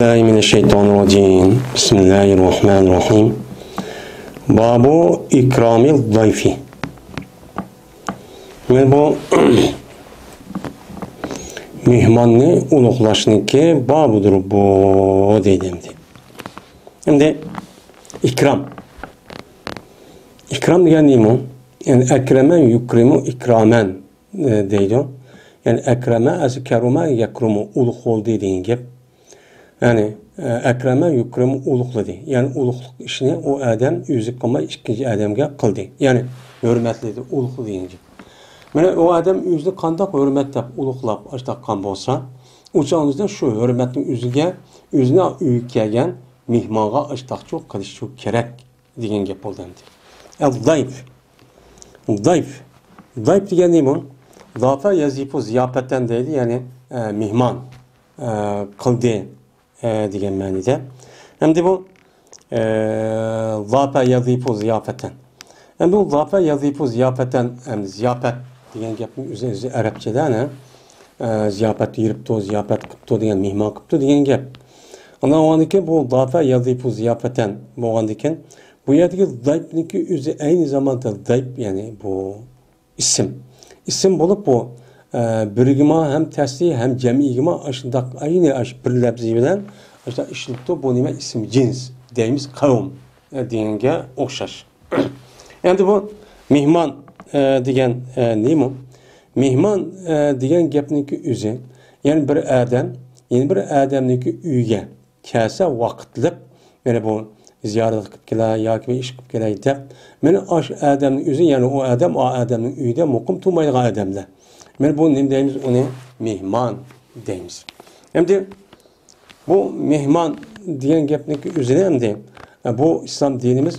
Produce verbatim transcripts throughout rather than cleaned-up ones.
بالله من الشيطان الرجيم. بسم الله الرحمن الرحيم. باب إكرام الضيف. مانا بۇ مېھماننى ئۇلۇغلاشنىڭكى بابىدۇر بۇ دەيدۇ ئەمدى. ئەمدى ئىكرام. ئىكرام دېگەن نېمە؟ يەنى ئەكرەمە يۇكرىمۇ ئىكرامەن، ئە، دەيدۇ. يەنى ئەكرەمە ئەسلى كەرۇمە يەكرۇمۇ، ئۇلۇغ بولدى دېگەن گەپ. يەنى، ئە، ئەكرەمە يۇكرىمۇ ئۇلۇغلىدى. يەنى ئۇلۇغلۇق ئىشىنى ئۇ ئادەم ئۆزى قىلماي ئىككىنچى ئادەمگە قىلدى. يەنى ھۆرمەتلىدى، ئۇلۇغلىدى دېگەن گەپ. مانا ئۇ ئادەم ئۆزىنى قانداق ھۆرمەتلەپ، ئۇلۇغلاپ ئاشتاق قىلغان بولسا، ئۇ چاغدا شۇ ھۆرمەتنىڭ ئۆزىگە، ئۆزىنىڭ ئۆيىگە كەلگەن مېھمانغا ئاشتاقچۇ قىلىشچۇ كېرەك دېگەن گەپ بولدى ئەمدى. ئەل-دايف. دايف. دايف دېگەن نېمە؟ دافە يەزىفۇ زىياپەتەن دەيدۇ، يەنى، ئە، مېھمان، ئە، قىلدى، ئە، دېگەن مەنىدە. ئەمدى بۇ، ئە، دافە يەزىفۇ زىياپەتەن. ئەمدى بۇ دافە يەزىفۇ زىياپەتەن، ئەمدى زىياپەت دېگەن گەپنىڭ ئۆزى، ئۆزى ئەرەبچىدە، ئەنە، ئە، زىياپەت يېرىپتۇ، زىياپەت قىپتۇ دېگەن، مېھمان قىپتۇ دېگەن گەپ. ئاندىن بولغاندىن كېيىن بۇ دافە يەزىفۇ زىياپەتەن بولغاندىن كېيىن، بۇ يەردىكى دايپنىڭكى ئۆزى ئەينى زاماندا دايپ، يەنى بۇ ئىسىم. ئىسىم بولۇپ بۇ، ئە، بىرگىمۇ ھەم تەسلىي ھەم جەمئىيگىمۇ ئاشۇنداق ئەينى ئاش بىر لەپزى بىلەن ئاشۇنداق ئىشلىتىپتۇ. بۇ نېمە؟ ئىسىم جىنس دەيمىز، قەۋم، ئە، دېگەنگە ئوخشاش. ئەمدى بۇ مېھمان، ئە، دېگەن، ئە، نېمە؟ مېھمان، ئە، دېگەن گەپنىڭكى ئۆزى، يەنى بىر ئادەم يەنە بىر ئادەمنىڭكى ئۆيىگە كەلسە ۋاقىتلىق، مانا بۇ زىيارەت قىلىپ كېلەي ياكى بىر ئىش قىلىپ كېلەي دەپ، مانا ئاشۇ ئادەمنىڭ ئۆزى، يەنى ئۇ ئادەم ئا ئادەمنىڭ ئۆيىدە مۇقىم تۇرمايدىغان ئادەملەر. مانا بۇ نېمە دەيمىز؟ ئۇنى مېھمان دەيمىز. ئەمدى بۇ مېھمان دېگەن گەپنىڭكى ئۆزىنى ئەمدى، ئە، بۇ ئىسلام دىنىمىز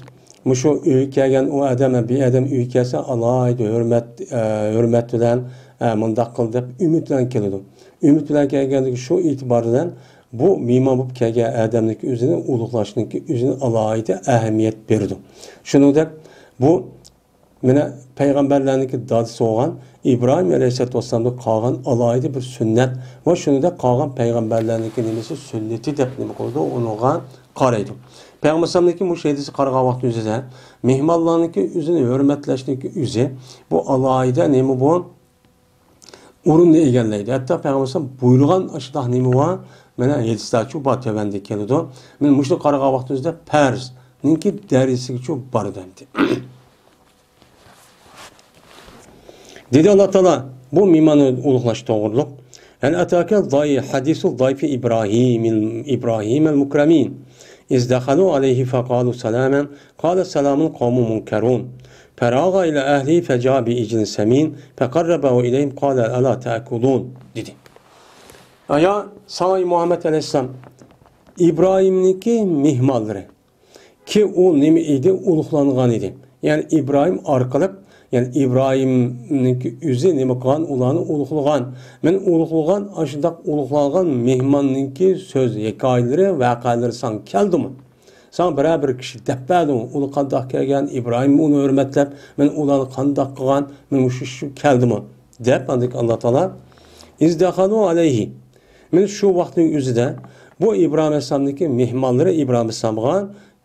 مۇشۇ ئۆيگە كەلگەن ئۇ ئادەم، بىر ئادەم ئۆيگە كەلسە، ئالاھىدە ھۆرمەت، ئە، ھۆرمەت بىلەن، ئە، مۇنداق قىل دەپ ئۈمىد بىلەن كېلىدۇ. ئۈمىد بىلەن كەلگەندىكى شۇ ئېتىبار بىلەن بۇ مېھمان بولۇپ كەلگەن ئادەمنىڭكى ئۆزىنى ئۇلۇغلاشنىڭكى ئۆزىنى ئالاھىدە ئەھمىيەت بېرىدۇ. شۇنىڭدەك بۇ مانا پەيغەمبەرلەرنىڭكى دادىسى بولغان ئىبراھىم ئەلەيھىسسالاتۇ ۋەسسالامدا قالغان ئالاھىدە بىر سۈننەت ۋە شۇنىڭدەك قالغان پەيغەمبەرلەرنىڭكى نېمىسى، سۈننىتى دەپ نېمە قىلىدۇ، ئۇنىڭغا قارايدۇ. پەيغەمبەر ئەلەيھىسسالامنىڭكى مۇشۇ ھەدىسىگە قارىغان ۋاقتىمىزدا مېھمانلارنىڭكى ئۆزىنى ھۆرمەتلەشنىڭكى ئۆزى بۇ ئالاھىدە نېمە بۇ؟ ئورۇننى ئىگىلەيدۇ. ھەتتا پەيغەمبەر ئەلەيھىسسالام بۇيرۇغان ئاشۇنداق نېمە بار؟ مانا ھەدىسلەرچۇ بار، تۆۋەندە كېلىدۇ. مانا مۇشۇنى قارىغان ۋاقتىمىزدا پەرزنىڭكى دەرىجىسىگىچۇ بارىدۇ ئەمدى. دېدى ئاللا تائالا بۇ مېھماننى ئۇلۇغلاش توغرۇلۇق. هل أتاك ضي-، حديث ضيف إبراهيم، إبراهيم المكرمين، إذ دخلوا عليه فقالوا سلاما، قال سلام قوم منكرون. فراغ إلى أهله فجاء بعجل سمين فقربه إليهم قال ألا تأكلون، دېدى. ئايا، ساڭا ئەي مۇھەممەد ئەلەيھىسسالام، ئىبراھىمنىڭكى مېھمانلىرى، كى ئۇ نېمە ئىدى؟ ئۇلۇغلانغان ئىدى. يەنى ئىبراھىم ئارقىلىق، يەنى ئىبراھىمنىڭكى ئۆزى نېمە قىلغان؟ ئۇلارنى ئۇلۇغلىغان. مەن ئۇلۇغلىغان، ئاشۇنداق ئۇلۇغلانغان مېھماننىڭكى سۆز ھېكايىلىرى، ۋەقەلىرى ساڭا كەلدىمۇ؟ ساڭا بىرەر بىر كىشى دەپ بەردىمۇ؟ ئۇلار قانداق كەلگەن، ئىبراھىم ئۇنى ھۆرمەتلەپ، مەن ئۇلارنى قانداق قىلغان، مەن مۇشۇ ئىش كەلدىمۇ؟ دەپ، ئاندىن كېيىن ئاللا تائالا، إذ دخلوا عليه. مانا شۇ ۋاقىتنىڭ ئۆزىدە بۇ ئىبراھىم ئەلەيھىسسالامنىڭكى مېھمانلىرى ئىبراھىم ئەلەيھىسسالامغا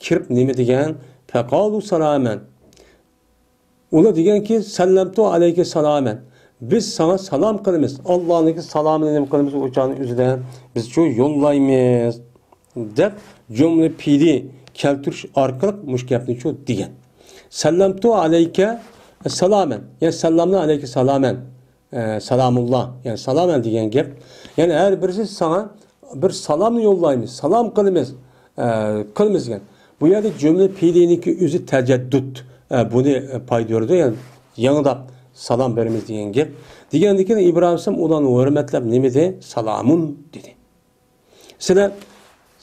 كىرىپ نېمە دېگەن؟ فقالوا سلاما. ئۇلار دېگەنكى، سەللەمتۇ ئەلەيكە سالامەن. بىز ساڭا سالام قىلىمىز. ئاللانىڭكى سالامىنى نېمە قىلىمىز؟ ئۇ چاغنىڭ ئۆزىدە بىزچۇ يوللايمىز، دەپ جۈملە پېئلى كەلتۈرۈش ئارقىلىق مۇشۇ گەپنىچۇ دېگەن. سەللەمتۇ ئەلەيكە سالامەن. يەنى سەللەمنا ئەلەيكە سالامەن. ئە، سالامۇللا، يەنى سالامەن دېگەن گەپ. يەنى ھەر بىرسى ساڭا بىر سالامنى يوللايمىز، سالام قىلىمىز، ئە، قىلىمىز دېگەن. بۇ يەردە جۈملە پېئلىنىڭكى ئۆزى تەجەددۇت، ئە، بۇنى، ئە، پايدا بېرىدۇ، يەنى يېڭىداپ سالام بېرىمىز دېگەن گەپ. دېگەندىن كېيىن ئىبراھىم ئەلەيھىسسالام ئۇلارنى ھۆرمەتلەپ نېمە دېدى؟ سالامۇن دېدى. سىلەر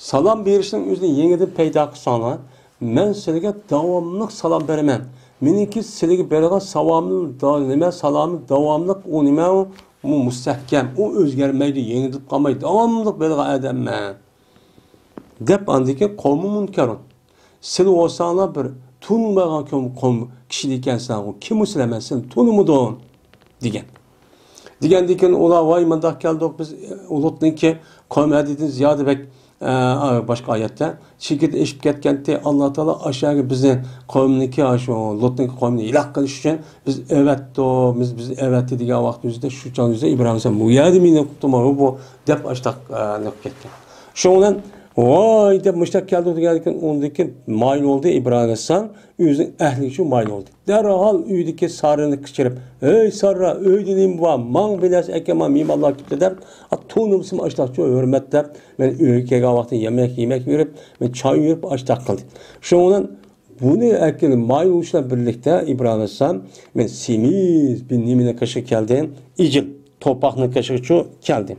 سالام بېرىشنىڭ ئۆزىنى يېڭىدىن پەيدا قىلساڭلار، مەن سىلىگە داۋاملىق سالام بېرىمەن. مېنىڭكى سىلىگە بېرىدىغان سالامىم دا-، نېمە، سالامىم داۋاملىق ئۇ نېمە، ئۇ، ئۇ مۇستەھكەم، ئۇ ئۆزگەرمەيدۇ، يېڭىلىپ قالمايدۇ، داۋاملىق بېرىدىغان ئادەممەن. دەپ ئاندىن كېيىن قومى مۇنكەرۇن. سىلەر بولساڭلار بىر تونۇلمايدىغان قوم، قوم كىشىلەر ئىكەنسىلەر، كىم ئۇ سىلەر، مەن سىلەرنى تونۇمىدىم دېگەن. دېگەندىن كېيىن ئۇلار، ۋاي، مۇنداق كەلدۇق، بىز، ئە، لۇتنىڭكى قومى ئادىدىن زىيادە بەك، ئە، باشقا ئايەتتە، چېكىدىن ئېشىپ كەتكەنتى، ئاللا تائالا ئاشۇ بىزنى، قەۋمىنىڭكى، ئاشۇ لۇتنىڭكى قەۋمىنى ھالاك قىلىش ئۈچۈن بىز ئەۋەتتۇق، بىز، بىز ئەۋەتتى دېگەن ۋاقىت ئۆزىدە شۇ چاغ ئۆزىدە ئىبراھىم ئەلەيھىسسالام، بۇ يەردە مېنى قۇتۇلما بۇ دەپ ئاشتاق، ئە، نېمە قىلىپ كەتكەن. شۇنىڭ بىلەن ۋاي دەپ مۇشتاق كەلدۇق دېگەندىن كېيىن ئۇنىڭدىن كېيىن مايىل بولدى ئىبراھىم ئەلەيھىسسالام ئۆزىنىڭ ئەھلىگە شۇ مايىل بولدى. دەرھال ئۆيدىكى سارىنى قىچقىرىپ، «ھەي سارا، ئۆيدە نېمە بار؟ ماڭا بىر نەرسە ئەكەلمە، مېھمانلار كېلىپتۇ» دەپ، تونۇمىسىمۇ ئاشتاقچۇ ھۆرمەت دەپ، مەن ئۆيگە كەلگەن ۋاقتىدا يېمەك، يېمەك بېرىپ، مەن چاي بېرىپ ئاشتاق قىلدى. شۇنىڭ بىلەن بۇنى ئەكېلىپ مايىل بولۇش بىلەن بىرلىكتە ئىبراھىم ئەلەيھىسسالام مەن سېمىز بىر نېمىنىڭ قېشىغا كەلدى. ئېجىل، تورپاقنىڭ قېشىغىچۇ كەلدى.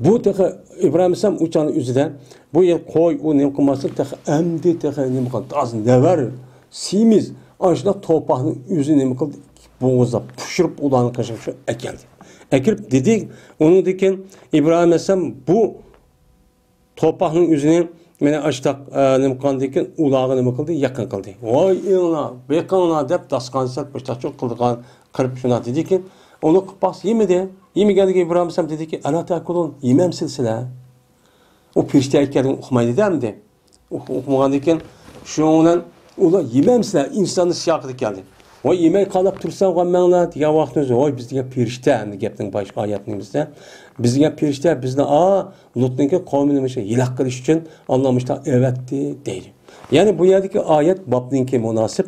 بۇ تېخى ئىبراھىم ئەلەيھىسسالام ئۇ چاغنىڭ ئۆزىدە، بۇ يەر قوي، ئۇ نېمە قىلماستىن، تېخى ئەمدى تېخى نېمە قىلدى، تازا نەۋەر، سېمىز، ئاشۇنداق تورپاقنىڭ ئۆزىنى نېمە قىلدى، بوغۇزلاپ، پىشۇرۇپ، ئۇلارنىڭ قېشىغا شۇ ئەكەلدى. ئەكىرىپ دېدى، ئۇنىڭدىن كېيىن ئىبراھىم ئەلەيھىسسالام بۇ تورپاقنىڭ ئۆزىنى مانا ئاشتاق، ئە، نېمە قىلغاندىن كېيىن ئۇلارغا نېمە قىلدى؟ يېقىن قىلدى. «ۋاي ئېڭلار، بېقىڭلار» دەپ داستىخان سېلىپ، مۇشتاقچۇ قىلىدىغان قىلىپ شۇنداق دېدىكىن، ئۇنى قىلىپ باقسا يېمىدى. يېمىگەندىكىن ئىبراھىم ئەلەيھىسسالام دېدىكى، «ئەلا تەئكۇلۇن، يېمەمسىلەر سىلەر؟» ئۇ پېرىشتە ئېيتقاندىن ئۇقمايدۇ ئەمدى. ئۇق-، ئۇقمىغاندىكىن، شۇنىڭ بىلەن ئۇلار، «يېمەمسىلەر؟» ئىنساننىڭ سىياقىدا كەلدى. «ۋاي يېمەي قالاپ تۇرساڭ، ۋاي مەڭلار» دېگەن ۋاقتىمىزدا، «ۋاي بىز دېگەن پېرىشتە» ئەمدى گەپنىڭ باشقا ئايەتنىڭ بىزدە، «بىز دېگەن پېرىشتە، بىزنى، ئا، لۇتنىڭكى قەۋمىنى مۇشۇ ھالاك قىلىش ئۈچۈن ئاللا مۇشۇنداق ئەۋەتتى» دەيدۇ. يەنى بۇ يەردىكى ئايەت بابنىڭكى مۇناسىپ.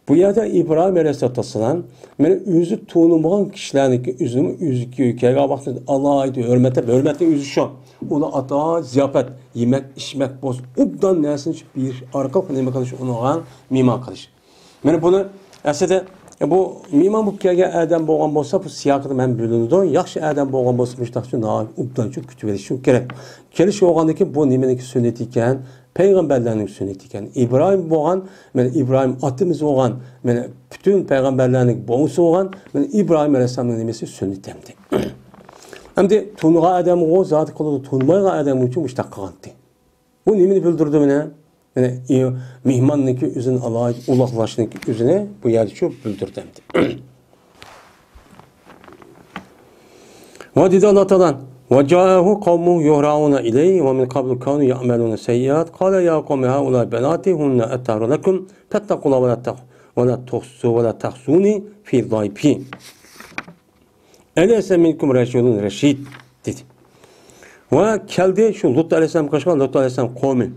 بۇ يەردە ئىبراھىم ئەلەيھىسسالاتۇ ۋەسسالام مانا ئۆزى تونۇمىغان كىشىلەرنىڭكى ئۆزىنىمۇ ئۆزىگە كەلگەن ۋاقتىدا ئالاھىدە ھۆرمەتلەپ، ھۆرمەتنىڭ ئۆزى شۇ. ئۇلار ئاتا زىياپەت، يېمەك، ئىچمەك بولسا، ئوبدان نەرسىنى بېرىش ئارقىلىق نېمە قىلىش ئۇنىڭغا مېھمان قىلىش. مانا بۇنى ئەسلىدە بۇ مېھمان بولۇپ كەلگەن ئادەم بولغان بولسا، بۇ سىياقىدا مەن بۆلۈنىدۇ. ياخشى ئادەم بولغان بولسا، مۇشۇنداقچە ناھايىتى ئوبدانچە كۈتۈۋېلىشى كېرەك. كېلىش بولغاندىن كېيىن بۇ نېمىنىڭكى سۈننىتى ئىكەن؟ پەيغەمبەرلەرنىڭ سۈننىتى ئىكەن. ئىبراھىم بولغان، مانا ئىبراھىم ئاتىمىز بولغان، مانا پۈتۈن پەيغەمبەرلەرنىڭ بوۋىسى بولغان، مانا ئىبراھىم ئەلەيھىسسالامنىڭ نېمىسى سۈننىتى ئەمدى. ئەمدى تونۇغان ئادەمغۇ زادى قىلىدۇ، تونۇمايدىغان ئادەمگىچۇ مۇشۇنداق قىلغانتى. بۇ نېمىنى بىلدۈرىدۇ مانا؟ مانا، ئى، مېھماننىڭكى ئۆزىنى ئالاھىدە ئۇلۇغلاشنىڭكى ئۆزىنى بۇ يەردىچۇ بىلدۈرىدۇ ئەمدى. ۋە دېدى ئاللا تائالا، «وجاءه قومه يهرعون إليه ومن قبل كانوا يعملون السيئات قال يا قوم هؤلاء بناتي هن أطهر لكم فاتقوا الله ولا تخ-، ولا تخزوا، ولا تخزوني في ضيفي». «أليس منكم رجل رشيد» دېدى. ۋە كەلدى شۇ لۇت ئەلەيھىسسالام قېشىغا، لۇت ئەلەيھىسسالام قومى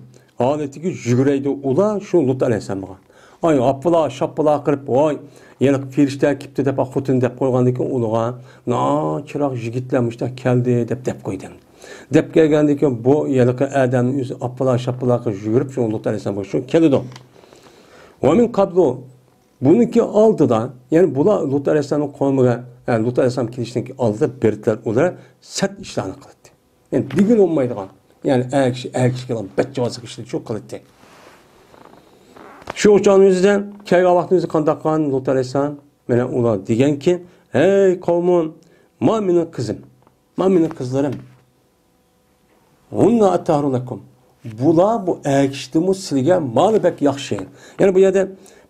ھالىتىگە يۈگۈرەيدۇ ئۇلار شۇ لۇت ئەلەيھىسسالامغا. ئاي، ھاپپىلا، شاپپىلا قىلىپ، «ۋاي، ھېلىقى پېرىشتە كېپتۇ» دەپ، خوتۇن دەپ قويغاندىن كېيىن ئۇلىغا، «نا، چىراغ يىگىتلەر مۇشۇنداق كەلدى» دەپ، دەپ قويدى. دەپ كەلگەندىن كېيىن بۇ ھېلىقى ئادەمنىڭ ئۆزى ھاپپىلا، شاپپىلا قىلىپ يۈگۈرۈپ شۇ لۇت ئەلەيھىسسالامغا شۇ كېلىدۇ. «ومن قبل» بۇنىڭكى ئالدىدا، يەنى بۇلار لۇت ئەلەيھىسسالامنىڭ قومىغا، ئە، لۇت ئەلەيھىسسالام كېلىشتىن ئالدىدا بىر تەرەپ ئۇلار سەت ئىشلارنى قىلاتتى. يەنى دېگىلى بولمايدىغان، يەنى ئەگىشى، ئەگىشكىلىك بەتجاۋازلىق ئىشلارنى شۇ قىلاتتى. شۇ چاغنىڭ ئۆزىدە كەلگەن ۋاقتىمىزدا قانداق قىلغان لۇت ئەلەيھىسسالام؟ مانا ئۇلار دېگەنكى، «ھەي قومۇم، ما مېنىڭ قىزىم، ما مېنىڭ قىزلىرىم.» «ھۇننە ئەتتەھرۇ لەكۇم.» بۇلار بۇ ئەگىشتىمۇ سىلىگە مانا بەك ياخشى. يەنى بۇ يەردە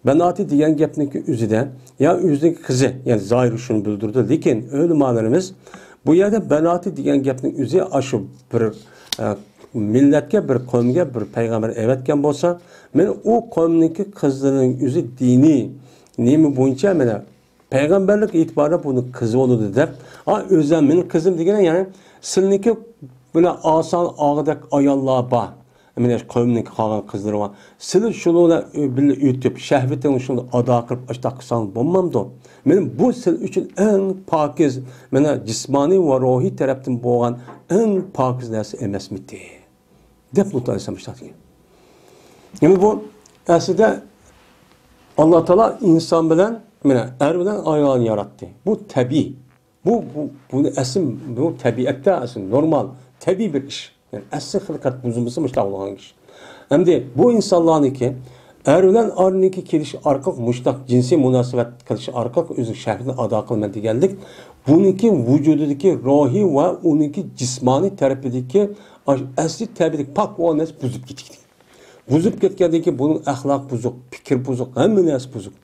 بەناتى دېگەن گەپنىڭكى ئۆزىدە يا ئۆزىنىڭ قىزى، يەنى زاھىر شۇنى بىلدۈرىدۇ، لېكىن ئۆلىمالىرىمىز بۇ يەردە بەناتى دېگەن گەپنىڭ ئۆزى ئاشۇ بىر، ئە، مىللەتكە، بىر قەۋمگە بىر پەيغەمبەر ئەۋەتكەن بولسا، مانا ئۇ قەۋمنىڭكى قىزلىرىنىڭ ئۆزى دىنىي نېمە بويىچە مانا پەيغەمبەرلىك ئېتىبارىدا بۇنى قىزى بولىدۇ دەپ، ئا، ئۆزى مېنىڭ قىزىم دېگىنى، يەنى سىلنىڭكى بىلەن ئاسان ئالغۇدەك ئاياللار بار. مانا شۇ قەۋمنىڭكى قالغان قىزلىرى بار. سىلى شۇلار بىلەن بىللە ئۆتۈپ، شەھۋىتىڭنى شۇنى ئادا قىلىپ، ئاشتاق قىلساڭ بولمامدۇ؟ مانا بۇ سىل ئۈچۈن ئەڭ پاكىز، مانا جىسمانىي ۋە روھىي تەرەپتىن بولغان ئەڭ پاكىز نەرسە ئەمەسمىتى؟ دەپ لۇت ئەلەيھىسسالام مۇشۇنداق دېگەن. يەنى بۇ ئەسلىدە ئاللا تائالا ئىنسان بىلەن، مانا، ئەر بىلەن ئايالنى ياراتتى. بۇ تەبىئىي. بۇ، بۇ، بۇنى ئەسلى، بۇ تەبىئەتتە ئەسلى نورمال، تەبىئىي بىر ئىش. يەنى ئەسلى خىلقەت بۇزۇلمىسا مۇشۇنداق بولغان ئىش. ئەمدى بۇ ئىنسانلارنىڭكى ئەر بىلەن ئارىنىڭكى كېلىشى ئارقىلىق، مۇشۇنداق جىنسىي مۇناسىۋەت قىلىشى ئارقىلىق ئۆزىنىڭ شەھۋىتىنى ئادا قىلىمەن دېگەنلىك، بۇنىڭكى ۋۇجۇدىدىكى روھىي ۋە ئۇنىڭكى جىسمانىي تەرىپىدىكى ئەسلى تەبىئىتى پاك بولغان نەرسە بۇزۇپ كېتىدىكەن. بۇزۇپ كەتكەندىن كېيىن بۇنىڭ ئەخلاق بۇزۇق، پىكىر بۇزۇق، ھەممە نەرسە بۇزۇق.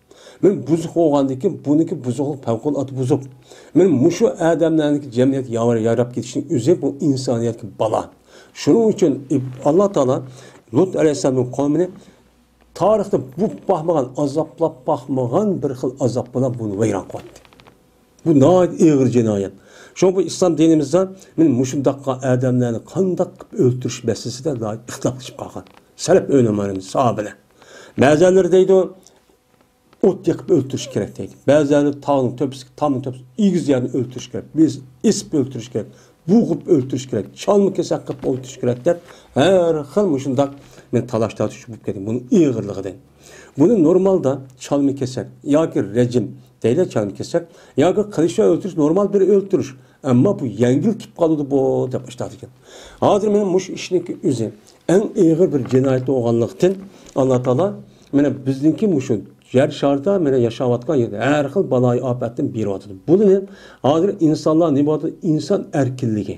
مانا بۇزۇق بولغاندىن كېيىن بۇنىڭكى بۇزۇقلۇق پەۋقۇلئاددە بۇزۇق. مانا مۇشۇ ئادەملەرنىڭكى جەمئىيەت يار-، يايراپ كېتىشىنىڭ ئۆزى بۇ ئىنسانىيەتكە بالا. شۇنىڭ ئۈچۈن ئىب-، ئاللا تائالا لۇت ئەلەيھىسسالامنىڭ قومىنى تارىختا بولۇپ باقمىغان، ئازابلاپ باقمىغان بىر خىل ئازاب بىلەن بۇنى ۋەيران قىلىۋەتتى. بۇ ناھايىتى ئېغىر جىنايەت. شۇڭا بۇ ئىسلام دىنىمىزدا مانا مۇشۇنداق ئادەملەرنى قانداق قىلىپ ئۆلتۈرۈش مەسىلىسىدە ناھايىتى ئىختىلاپلىشىپ قالغان. سەلەپ ئۆلىمالىرىمىز، ساھابىلەر. بەزىلەر دەيدۇ، ئوت يېقىپ ئۆلتۈرۈش كېرەك دەيدۇ. بەزىلەر تاغنىڭ تۆپىسىگە، تامنىڭ تۆپىسىگە، ئېگىز يەردىن ئۆلتۈرۈش كېرەك. بىز ئېسىپ ئۆلتۈرۈش كېرەك. بوغۇپ ئۆلتۈرۈش كېرەك. چالما كېسەك قىلىپ ئۆلتۈرۈش كېرەك دەپ، ھەر خىل مۇشۇنداق مانا تالاش تارتىش بولۇپ كەتتى. بۇنىڭ ئېغىرلىقىدىن. بۇنى نورمالدا چالما كېسەك ياكى رەجىم دەيلى، چالما كېسەك ياكى قىلىچ بىلەن ئۆلتۈرۈش نورمال بىر ئۆلتۈرۈش. ئەمما بۇ يەڭگىل كېلىپ قالىدۇ بۇ دەپ ئىشتاتىكەن. ھازىر مانا مۇشۇ ئىشنىڭكى ئۆزى ئەڭ ئېغىر بىر جىنايەت بولغانلىقتىن، ئاللا تائالا مانا بىزنىڭكى مۇشۇ يەر شارىدا مانا ياشاۋاتقان يەردە ھەر خىل بالايىئاپەتتىن بېرىۋاتىدۇ. بۇنى ھازىر ئىنسانلار نېمە بولدى؟ ئىنسان ئەركىنلىكى.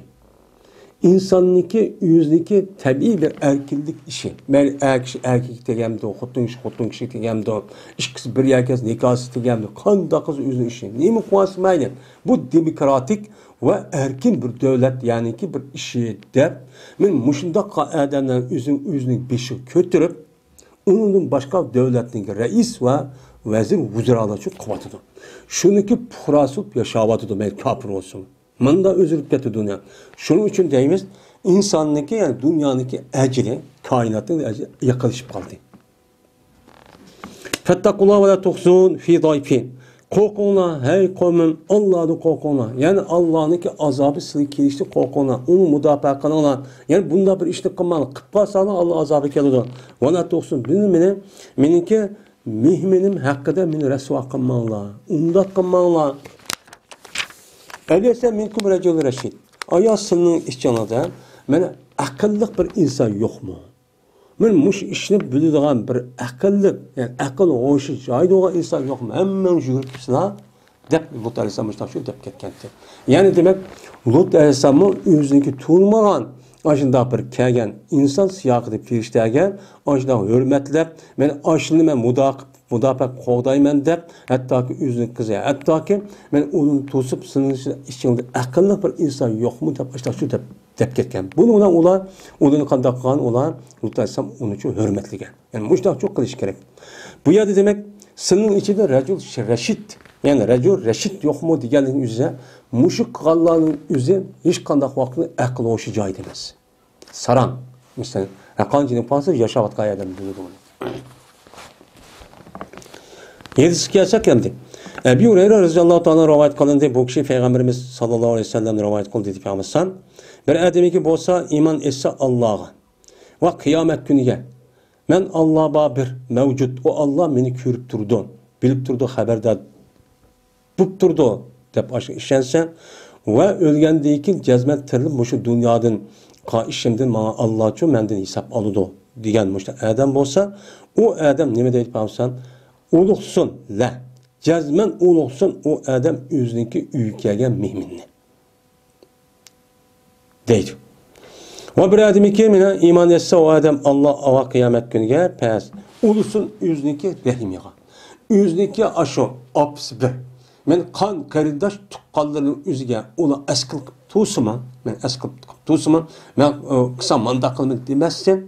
ئىنساننىڭكى ئۆزىنىڭكى تەبىئىي بىر ئەركىنلىك ئىشى. مەيلى ئەر كىشى ئەر كىشىگە تېگەمدۇ، خوتۇن كىشى خوتۇن كىشىگە تېگەمدۇ، ئىككىسى بىر يەرگە كەلسە نىكاھسىز تېگەمدۇ، قانداق قىلسا ئۆزىنىڭ ئىشى. نېمە قىلسا مەيلى. بۇ دېموكراتىك ۋە ئەركىن بىر دۆلەت، يەنىكى بىر ئىشى دەپ، مانا مۇشۇنداق ئادەملەر ئۆزىنىڭ، ئۆزىنىڭ بېشىغا كۆتۈرۈپ، ئۇنىڭدىن باشقا دۆلەتنىڭ رەئىس ۋە ۋەزىر، ۋۇزرالارچۇ قىلىۋاتىدۇ. شۇنىڭكى پۇقراسى بولۇپ ياشاۋاتىدۇ، مەيلى كاپىر بولسۇن. مۇنداق ئۆزگىرىپ كەتتى دۇنيا. شۇنىڭ ئۈچۈن دەيمىز، ئىنساننىڭكى، يەنى دۇنيانىڭكى ئەجىلى، كائىناتنىڭ ئەجىلى يېقىنلىشىپ قالدى. فاتقوا الله ولا تخزون في ضيفي. قورقۇڭلار، ھەي قوۋمۇم، ئاللادىن قورقۇڭلار. يەنى ئاللانىڭكى ئازابى سىلىگە كېلىشتىن قورقۇڭلار. ئۇنى مۇداپىئە قىلىڭلار. يەنى بۇنداق بىر ئىشنى قىلماڭلار. قىلىپ قالساڭلار ئاللا ئازابى كېلىدۇ. ولا تخزون. بۇنى مېنى، مېنىڭكى مېھمىنىم ھەققىدە مېنى رەسۋا قىلماڭلار. ئۇنداق قىلماڭلار. أليس منكم رجل رشيد. ئايا سىلىنىڭ ئىچىڭلاردا مانا ئەقىللىق بىر ئىنسان يوقمۇ؟ مانا مۇشۇ ئىشنى بىلىدىغان بىر ئەقىللىق، يەنى ئەقىل ھوشى جايىدا بولغان ئىنسان يوقمۇ؟ ھەممىڭ يۈگۈرۈپ كېتىسىلەر دەپ لۇت ئەلەيھىسسالام مۇشۇنداق شۇ دەپ كەتكەنتى. يەنى دېمەك، لۇت ئەلەيھىسسالاممۇ ئۆزىنىڭكى تونۇمىغان ئاشۇنداق بىر كەلگەن ئىنسان سىياقىدىكى پېرىشتىگە ئاشۇنداق ھۆرمەتلەپ، مانا ئاشۇنى مەن مۇدا-، مۇداپىئە قوغدايمەن دەپ، ھەتتاكى ئۆزىنىڭ قىزى، ھەتتاكى مەن ئۇنى توسۇپ، سېنىڭ ئىچىڭدە ئەقىللىق بىر ئىنسان يوقمۇ دەپ ئاشۇنداق شۇ دەپ دەپ كەتكەن. بۇنىڭ بىلەن ئۇلار، ئۇنى قانداق قىلغان؟ ئۇلار لۇت ئەلەيھىسسالام ئۇنى شۇ ھۆرمەتلىگەن. يەنى مۇشۇنداق شۇ قىلىش كېرەك. بۇ يەردە دېمەك، سىلىنىڭ ئىچىدە رەجۇل رەشىد، يەنى رەجۇل رەشىد يوقمۇ دېگەنلىكنىڭ ئۆزى، مۇشۇ قىلغانلارنىڭ ئۆزى ھېچقانداق ۋاقىتتا ئەقىل ھوشى جايىدا ئەمەس. ساراڭ. مىسالەن، ھەققانىي جىنىپ قالسا ياشاۋاتقان ئادەم بىلىدۇ بۇنى. ھەدىسكە كەلسەك ئەمدى. ئەبى ھۇرەيرە رەزىياللاھۇ تائالا رىۋايەت قىلىندى. بۇ كىشى پەيغەمبىرىمىز ساللاللاھۇ ئەلەيھى ۋەسەللەمدىن رىۋايەت قىلدى دېدى پەيغەمبەر. بىر ئادەمگە بولسا ئىمان ئېيتسا ئاللاغا ۋە قىيامەت كۈنىگە، مەن ئاللا بار بىر مەۋجۇت، ئۇ ئاللا مېنى كۆرۈپ تۇرىدۇ، بىلىپ تۇرىدۇ، خەۋەردار بوپ تۇرىدۇ دەپ ئاشۇ ئىشەنسە ۋە ئۆلگەندىن كېيىن جەزمەن تىرىلىپ مۇشۇ دۇنيادىن قا-، ئىشىمدىن ماڭا ئاللاچۇ مەندىن ھېساب ئالىدۇ دېگەن مۇشۇ ئادەم بولسا، ئۇ ئادەم نېمە دەيدۇ پەيغەمبەر؟ ئۇلۇغسۇن، لە، جەزمەن ئۇلۇغسۇن ئۇ ئادەم ئۆزىنىڭكى ئۆيىگە كەلگەن مېھمىننى. دەيدۇ. ۋە بىر ئادەمكى مېنىڭ ئىمان ئېيتسا، ئۇ ئادەم ئاللا ۋە قىيامەت كۈنىگە پەس. ئۇلۇسۇن ئۆزىنىڭكى رەھىمىغا. ئۆزىنىڭكى ئاشۇ ئاپىسى بىر. مەن قان قېرىنداش تۇغقانلىرىنىڭ ئۆزىگە ئۇلار ئەسكىل قىلىپ تۇرسىمۇ، مەن ئەسكىل قىلىپ تۇرسىمۇ، مەن، ئە، قىلسام مانداق قىلىمەن دېمەسسەن.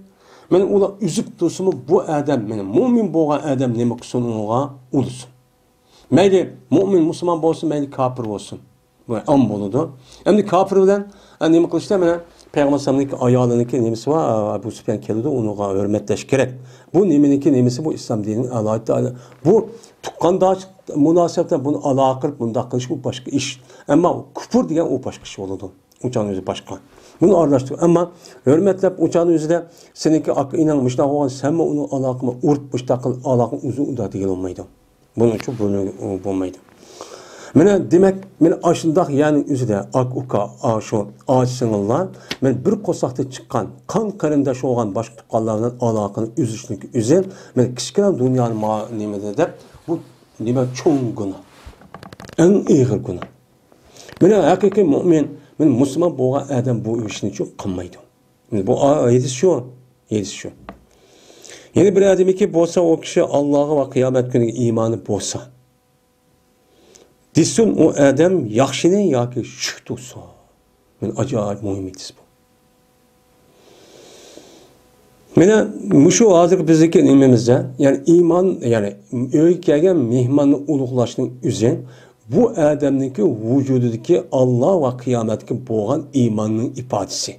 مەن ئۇلار ئۈزۈپ تۇرسىمۇ، بۇ ئادەم، مېنىڭ مۇئمىن بولغان ئادەم نېمە قىلسۇن ئۇنىڭغا؟ ئۇلىسۇن. مەيلى مۇئمىن، مۇسۇلمان بولسۇن، مەيلى كاپىر بولسۇن. بۇ ئام بولىدۇ. ئەمدى كاپىر بىلەن، ئە، نېمە قىلىشتا، مانا، پەيغەمبەر ئەلەيھىسسالامنىڭكى ئايالىنىڭكى نېمىسى بار، ئە، ئەبۇ سۇپيان كېلىدۇ، ئۇنىڭغا ھۆرمەتلەش كېرەك. بۇ نېمىنىڭكى نېمىسى؟ بۇ ئىسلام دىنىنىڭ ئالاھىدە، بۇ تۇغقانداش مۇناسىۋەتتە بۇنى ئالاقە قىلىپ بۇنداق قىلىش بۇ باشقا ئىش. ئەمما كۇپۇر دېگەن ئۇ باشقا ئىش بولىدۇ. ئۇ چاغنىڭ ئۆزى باشقا. بۇنى ئارىلاشتۇرۇپ، ئەمما ھۆرمەتلەپ ئۇ چاغنىڭ ئۆزىدە سېنىڭكى ئاكا ئىنىڭ مۇشۇنداق بولغان، سەنمۇ ئۇنىڭ ئالاقىنى ئۇرۇپ مۇشۇنداق قىلىپ ئالاقىنى ئۈزۈڭ ئۇنداق دېگىلى بولمايدۇ. بۇنىڭ ئۈچۈن بۇنى بولمايدۇ. مانا دېمەك، مانا ئاشۇنداق يەرنىڭ ئۆزىدە ئاكا ئۇكا، ئاشۇ ئاچا سىڭىللار، مانا بىر قورساقتىن چىققان، قان قېرىنداش بولغان باشقا تۇغقانلار بىلەن ئالاقىنى ئۈزۈشنىڭكى ئۆزى، مانا كىچىككىنە دۇنيانى ما-، نېمىدە دەپ، بۇ نېمە چوڭ گۇناھ. ئەڭ ئېغىر گۇناھ. مانا ھەقىقىي مۇئمىن، مانا مۇسۇلمان بولغان ئادەم بۇ ئىشنى چۇ قىلمايدۇ. بۇ ئا-، ھەدىس شۇ، ھەدىس شۇ. يەنە بىر ئادەمكى بولسا، ئۇ كىشى ئاللاغا ۋە قىيامەت كۈنىگە ئىمانى بولسا، دېسۇن ئۇ ئادەم ياخشىنى ياكى شۈك تۇتسۇن. مانا ئاجايىپ مۇھىم ھەدىس بۇ. مانا مۇشۇ ھازىرقى بىزدىكى نېمىمىزدە، يەنى ئىمان، يەنى ئۆيگە كەلگەن مېھماننى ئۇلۇغلاشنىڭ ئۆزى بۇ ئادەمنىڭكى ۋۇجۇدىدىكى ئاللا ۋە قىيامەتكە بولغان ئىماننىڭ ئىپادىسى.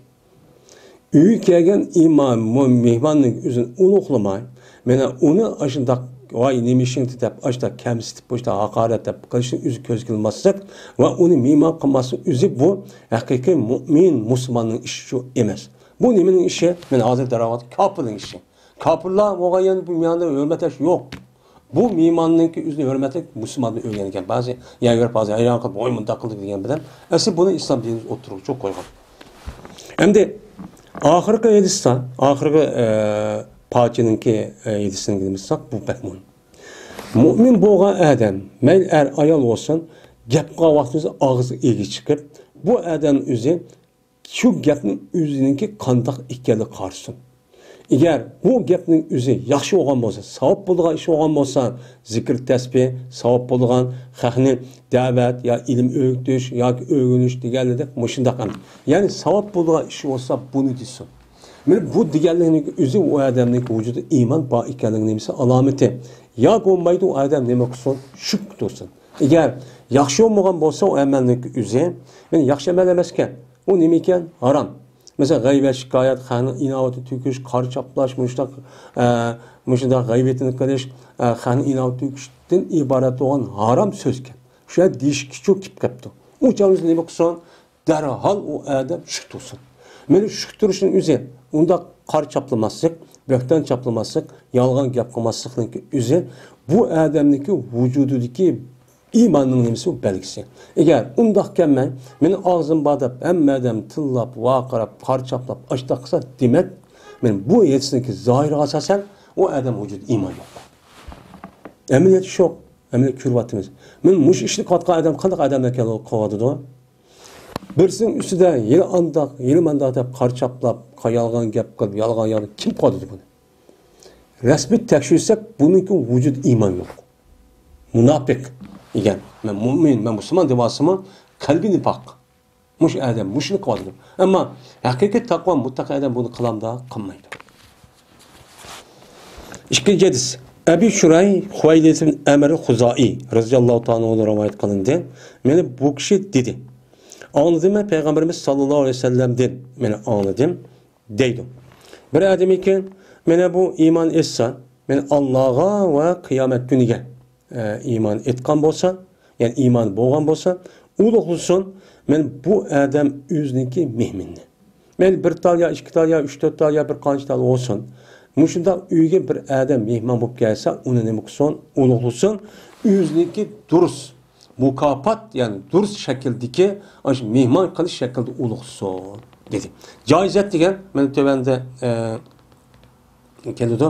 ئۆيگە كەلگەن ئىمان، مو-، مېھماننىڭ ئۆزىنى ئۇلۇغلىماي، مانا ئۇنى ئاشۇنداق، ۋاي، نېمە ئىشىڭدە دەپ، ئاشۇنداق كەمسىتىپ، ئاشۇنداق ھاقارەت دەپ قىلىشنىڭ ئۆزى كۆزگە ئىلماسلىق ۋە ئۇنى مېھمان قىلماسلىق ئۆزى بۇ ھەقىقىي مۇئمىن، مۇسۇلماننىڭ ئىشى شۇ ئەمەس. بۇ نېمىنىڭ ئىشى؟ مانا ھازىر دەرۋەقە كاپىرنىڭ ئىشى. كاپىرلار بولغان يەردە بۇ مېھماننى ھۆرمەتلەش يوق. بۇ مېھماننىڭكى ئۆزىنى ھۆرمەتلەك مۇسۇلماندىن ئۆگەنگەن. بەزى يەنە يۈرۈپ ھازىر ھەيران قېلىپ، ۋاي، مۇنداق قىلدى دېگەن بىلەن، ئەسلى بۇنى ئىسلام دىنىمىز ئوتتۇرىغا چوق قويغان. ئەمدى ئاخىرقى ھەدىستە، ئاخىرقى، ئە، پارچىنىڭكى، ئە، ھەدىسىنى ئاڭلىساق، بۇ بەك مۇھىم. مۇئمىن بولغان ئادەم، مەيلى ئەر، ئايال بولسۇن، گەپ قىلغان ۋاقتىمىزدا ئاغزىغا ئىگە چىقىپ، بۇ ئادەم ئۆزى شۇ گەپنىڭ ئۆزىنىڭكى قانداق ئىكەنلىكىگە قارىسۇن. ئەگەر بۇ گەپنىڭ ئۆزى ياخشى بولغان بولسا، ساۋاب بولىدىغان ئىش بولغان بولسا، زىكىر، تەسبىھ، ساۋاب بولىدىغان، خەقنى دەۋەت يا ئىلىم ئۆگىتىش ياكى ئۆگىنىش دېگەنلىرىدەك مۇشۇنداق ئەمەس. يەنى ساۋاب بولىدىغان ئىش بولسا، بۇنى دېسۇن. مانا بۇ دېگەنلىكنىڭ ئۆزى ئۇ ئادەمنىڭ ۋۇجۇدىدا ئىمان بار ئىكەنلىكىنىڭ نېمىسى؟ ئالامىتى. يا بولمايدۇ، ئۇ ئادەم نېمە قىلسۇن؟ شۈك تۇرسۇن. ئەگەر ياخشى بولمىغان بولسا، ئۇ ئەمەلنىڭ ئۆزى، مانا ياخشى ئەمەل ئەمەسكەن. ئۇ نېمە ئىكەن؟ ھارام. مەسىلەن، غەيۋەت، شىكايەت، خەقنىڭ ئىناۋىتىنى تۆكۈش، قارا چاپلاش، مۇشۇنداق، ئە، مۇشۇنداق غەيۋىتىنى قىلىش، ئە، خەقنىڭ ئىناۋىتىنى تۆكۈشتىن ئىبارەت بولغان ھارام سۆزكەن. شۇ يەردە دېيىشكىچۇ كېلىپ قاپتۇ. ئۇ چاغدا نېمە قىلسۇن؟ دەرھال ئۇ ئادەم شۈك تۇرسۇن. مانا شۈك تۇرۇشنىڭ ئۆزى، ئۇنداق قارا چاپلىماسلىق، بۆھتان چاپلىماسلىق، يالغان گەپ قىلماسلىقنىڭ ئۆزى بۇ ئادەمنىڭكى ۋۇجۇدىدىكى ئىماننىڭ نېمىسى؟ بۇ بەلگىسى. ئەگەر ئۇنداق كەلمەي، مېنىڭ ئاغزىم بار دەپ ھەممە ئادەم تىللاپ، ۋارقىراپ، قارا چاپلاپ، ئاشتاق قىلسا، دېمەك، مانا بۇ ھەدىسنىڭكى زاھىرىغا ئاساسەن، ئۇ ئادەم ۋۇجۇدىدا ئىمان يوق. ئەمەلىيەتتە شۇ، ئەمەلىيەتتە كۆرۈۋاتىمىز. مانا مۇشۇ ئىشنى قىلىۋاتقان ئادەم قانداق ئادەملەر قىلىۋاتىدۇ؟ بىرسىنىڭ ئۈستىدە يەنە ئانداق، يەنە مانداق دەپ قارا چاپلاپ، يالغان گەپ قىلىپ، يالغان يالغان كىم قىلىۋاتىدۇ بۇنى؟ رەسمىي تەكشۈرسەك، بۇنىڭكى ۋۇجۇدىدا ئىمان يوق. مۇناپىق دېگەن، مەن مۇئمىن، مەن مۇسۇلمان دەۋاتسىمۇ، قەلبى نىپاق. مۇشۇ ئادەم مۇشۇنى قىلىۋاتىدۇ. ئەمما ھەقىقىي تەقۋا مۇتتەقىي ئادەم بۇنى قىلامدا؟ قىلمايدۇ. ئىككىنچى ھەدىس. ئەبى شۇراي خۇۋەيلىد ئىبن ئەمر خۇزائىي رەزىياللاھۇ تائالا ئەنھۇدىن رىۋايەت قىلىندى. مانا بۇ كىشى دېدى، ئاڭلىدىم مەن پەيغەمبىرىمىز ساللاللاھۇ ئەلەيھى ۋەسەللەمدىن، مانا ئاڭلىدىم دەيدۇ. بىر ئادەم ئىكەن، مانا بۇ ئىمان ئېيتسا، مانا ئاللاغا ۋە قىيامەت كۈنىگە، ئە، ئىمان ئېيتقان بولسا، يەنى ئىمان بولغان بولسا، ئۇلۇغلىسۇن، مانا بۇ ئادەم ئۆزىنىڭكى مېھمىنىنى. مەيلى بىر تال يا ئىككى تال يا ئۈچ تۆت تال يا بىر قانچە تال بولسۇن. مۇشۇنداق ئۆيگە بىر ئادەم مېھمان بولۇپ كەلسە، ئۇنى نېمە قىلسۇن؟ ئۇلۇغلىسۇن. ئۆزىنىڭكى دۇرۇس مۇكاپات، يەنى دۇرۇس شەكىلدىكى ئاشۇ مېھمان قىلىش شەكلىدە ئۇلۇغلىسۇن، دېدى. جائىزەت دېگەن، مانا تۆۋەندە، ئە، كېلىدۇ.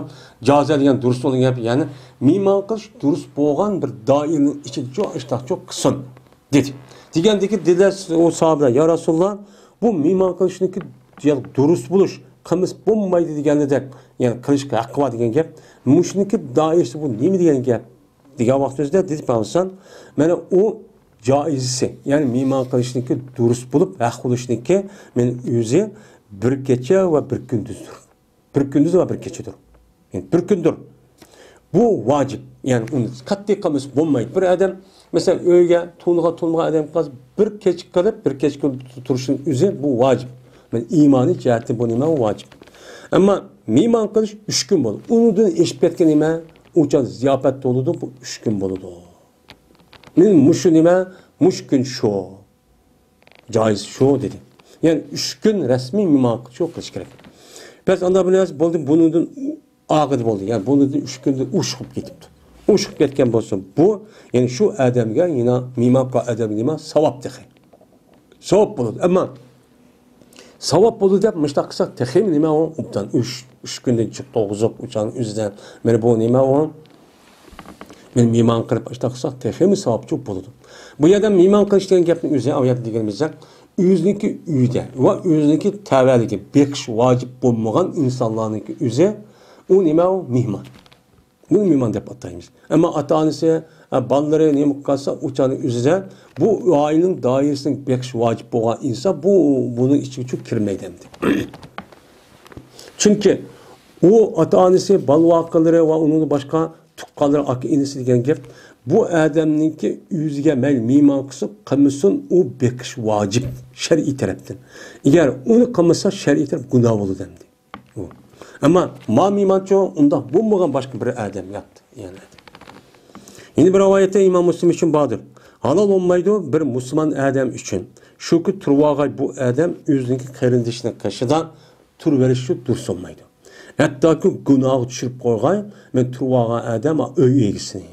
جازا دېگەن دۇرۇس بولغان گەپ، يەنى مېھمان قىلىش دۇرۇس بولغان بىر دائىرىنىڭ ئىچىدىچۇ ئاشتاقچۇ قىلسۇن، دېدى. دېگەندىكى دېدى ئۇ ساھابىلەر، يا رەسۇلاللا، بۇ مېھمان قىلىشنىڭكى دۇرۇس بولۇش، قىلمىسا بولمايدۇ دېگەندەك، يەنى قىلىشقا ھەققى بار دېگەن گەپ. مۇشۇنىڭكى دائىرىسى بۇ نېمە دېگەن گەپ؟ دېگەن ۋاقتىمىزدا دېدى پەيغەمبەر، مانا ئۇ جائىزىسى، يەنى مېھمان قىلىشنىڭكى دۇرۇس بولۇپ، ھەق بولۇشنىڭكى مانا ئۆزى بىر كېچە ۋە بىر كۈندۈزدۇر. بىر كۈندۈز ۋە بىر كېچىدۇر. يەنى بىر كۈندۇر. بۇ ۋاجىپ. يەنى ئۇنى قەتئىي قىلمىسا بولمايدۇ. بىر ئادەم، مەسىلەن، ئۆيگە تونۇغا تونۇغان ئادەم قالسا، بىر كېچە قىلىپ، بىر كېچە كۈن تۇرۇشنىڭ ئۆزى بۇ ۋاجىپ. مانا ئىمانىي جەھەتتىن بۇ نېمە؟ ۋاجىپ. ئەمما مېھمان قىلىش ئۈچ كۈن بولىدۇ. ئۇنىڭدىن ئېشىپ كەتكەن نېمە؟ ئۇ چاغ زىياپەت بولىدۇ، بۇ ئۈچ كۈن بولىدۇ. مانا مۇشۇ نېمە؟ مۇشۇ كۈن شۇ. جائىز شۇ دېدى. يەنى ئۈچ كۈن رەسمىي مېھمان شۇ قىلىش كېرەك. بەس ئاندا بىر نەرسە بولدى، بۇنىڭدىن ئاغىدى بولدى. يەنى بۇنىڭدىن ئۈچ كۈندىن ئوشۇپ كېتىپتۇ. ئوشۇپ كەتكەن بولسا بۇ، يەنى شۇ ئادەمگە، يەنە مېھمان قىلغان ئادەمگە نېمە؟ ساۋاب تېخى. ساۋاب بولىدۇ. ئەمما ساۋاب بولىدۇ دەپ مۇشۇنداق قىلساق تېخىمۇ نېمە ئۇ ئوبدان ئۈچ، ئۈچ كۈندىن چىقىپ توغۇزۇپ ئۇچان ئۆزىدە. مانا بۇ نېمە ئۇ؟ مانا مېھمان قىلىپ ئاشۇنداق قىلساق تېخىمۇ ساۋابچۇ بولىدۇ. بۇ يەردە مېھمان قىلىش دېگەن گەپنىڭ ئۆزى، ئايەتتە دېگىنىمىزدەك، ئۆزىنىڭكى ئۆيىدە ۋە ئۆزىنىڭكى تەۋەلىكى بېقىش ۋاجىپ بولمىغان ئىنسانلارنىڭكى ئۆزى ئۇ نېمە ئۇ؟ مېھمان. بۇنى مېھمان دەپ ئاتايمىز. ئەمما ئاتا-ئانىسى، ئە، بالىلىرى نېمە قىلسا، ئۇ چاغنىڭ ئۆزىدە بۇ ئائىلىنىڭ دائىرىسىنى بېقىش ۋاجىپ بولغان ئىنسان بۇ، بۇنىڭ ئىچىگە كىرمەيدۇ ئەمدى. چۈنكى ئۇ ئاتا-ئانىسى، بالا-ۋاقىلىرى ۋە ئۇنىڭدىن باشقا تۇغقانلىرى، ئاكا-ئىنىسى دېگەن گەپ. بۇ ئادەمنىڭكى ئۆيىگە مەيلى مېھمان قىلسۇن، قىلمىسۇن، ئۇ بېقىش ۋاجىپ شەرئىي تەرەپتىن. ئەگەر ئۇنى قىلمىسا، شەرئىي تەرەپ گۇناھ بولىدۇ ئەمدى. ئۇ. ئەمما ما مېھمانچۇ ئۇنداق بولمىغان باشقا بىر ئادەم ياتتى. يەنە. يەنە بىر رىۋايەتتە ئىمام مۇسلىم ئۈچۈن باردۇر. ھالال بولمايدۇ بىر مۇسۇلمان ئادەم ئۈچۈن. شۇكى تۇرۇۋالغاي بۇ ئادەم ئۆزىنىڭكى قېرىندىشىنىڭ قېشىدا تۇرۇۋېلىشى دۇرۇس بولمايدۇ. ھەتتاكى گۇناھقا چۈشۈرۈپ قويغاي، مەن تۇرۇۋالغان ئادەم ئۆي ئىگىسىنى.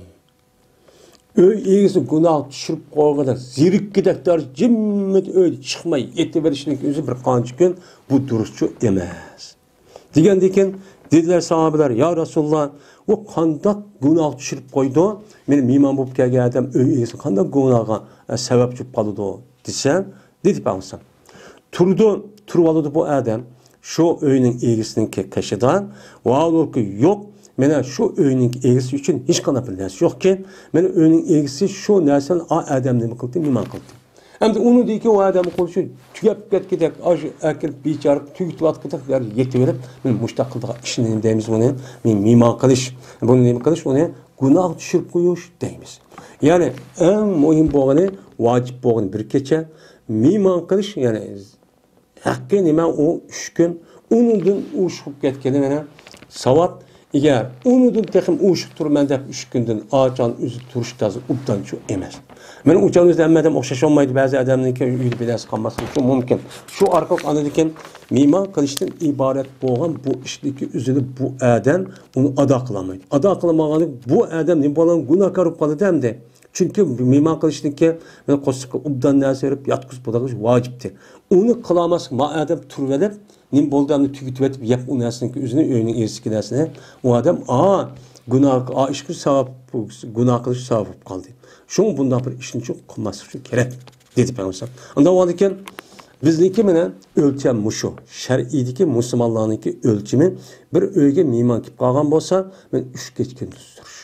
ئۆي ئىگىسى گۇناھقا چۈشۈرۈپ قويغىدەك، زېرىككۈدەك دەرىجە جىممىدە ئۆيدىن چىقماي يېتىۋېرىشنىڭ ئۆزى بىر قانچە كۈن، بۇ دۇرۇسچۇ ئەمەس. دېگەندىكىن دېدىلەر ساھابىلەر، يا رەسۇلاللا، ئۇ قانداق گۇناھقا چۈشۈرۈپ قويدى؟ مېنى مېھمان بولۇپ كەلگەن ئادەم ئۆي ئىگىسى قانداق گۇناھقا، ئە، سەۋەبچى بولۇپ قالىدۇ دېسە، دېدى پەيغەمبەر. تۇرىدۇ، تۇرۇۋالىدۇ بۇ ئادەم. شۇ ئۆينىڭ ئىگىسىنىڭكى قېشىدا، ۋاھالۇكى يوق، مانا شۇ ئۆينىڭ ئىگىسى ئۈچۈن ھېچقانداق بىر نەرسە يوقكەن، مانا ئۆينىڭ ئىگىسى شۇ نەرسىنى ئا ئادەم نېمە قىلدى، مېھمان قىلدى. ئەمدى ئۇنىڭدىن كېيىن ئۇ ئادەم قولى شۇ تۈگەپ كەتكۈدەك، ئاشۇ ئەكىرىپ بىچارە تۈگىتىۋاتقۇدەك يەرگە يېتىۋېرىپ، مانا مۇشۇنداق قىلىدىغان ئىشنى نېمە دەيمىز بۇنى؟ مېھمان قىلىش. بۇنى نېمە قىلىش؟ ئۇنى گۇناھقا چۈشۈرۈپ قويۇش دەيمىز. يەنى ئەڭ مۇھىم بولغىنى، ۋاجىپ بولغىنى بىر كېچە، مېھمان قىلىش، يەنى ھەققى نېمە ئۇ ئۈچ كۈن، ئۇنىڭدىن ئوشۇپ كەتكىنى مانا ساۋاب. ئەگەر ئۇنىڭدىن تېخىمۇ ئوشۇپ تۇرىمەن دەپ ئۈچ كۈندىن ئاچان ئۆزى تۇرۇش تازا ئوبدانچۇ ئەمەس. مانا ئۇچان ئۆزى ھەممە ئادەم ئوخشاش بولمايدۇ، بەزى ئادەمنىڭكى ئۆيىدە بىر نەرسە قالماسلىقى مۇمكىن. شۇ ئارقىلىق ئاندىن كېيىن مېھمان قىلىشتىن ئىبارەت بولغان بۇ ئىشنىڭكى ئۆزىنى بۇ ئادەم ئۇنى ئادا قىلالمايدۇ. ئادا قىلالمىغاندا بۇ ئادەم نېمە بولغان؟ گۇناھكار بولۇپ قالىدۇ ئەمدى. چۈنكى مېھمان قىلىشنىڭكى مانا قورسىقىغا ئوبدان نەرسە بېرىپ، ياتقۇزۇپ بولىدىغان ۋاجىپتى. ئۇنى قىلالماسلىق، ما ئادەم تۇرۇۋېلىپ، نېمە بولدى، ئەمدى تۈگىتىۋېتىپ يەپ ئۇ نەرسىنىڭكى ئۆزىنى، ئۆينىڭ ئىگىسىدىكى نەرسىنى، ئۇ ئادەم، ئا، گۇناھ، ئا، ئىشقا ساۋاب، گۇناھ قىلىش ساۋاب بولۇپ قالدى. شۇڭا بۇنداق بىر ئىشنى چوڭ قىلماسلىق ئۈچۈن كېرەك، دېدى پەيغەمبەر. ئاندىن كېيىن بىزنىڭكى مانا ئۆلچەم مۇشۇ. شەرئىيدىكى مۇسۇلمانلارنىڭكى ئۆلچىمى، بىر ئۆيگە مېھمان كېلىپ قالغان بولسا، مانا ئۈچ كېچە كۈندۈز تۇرۇش.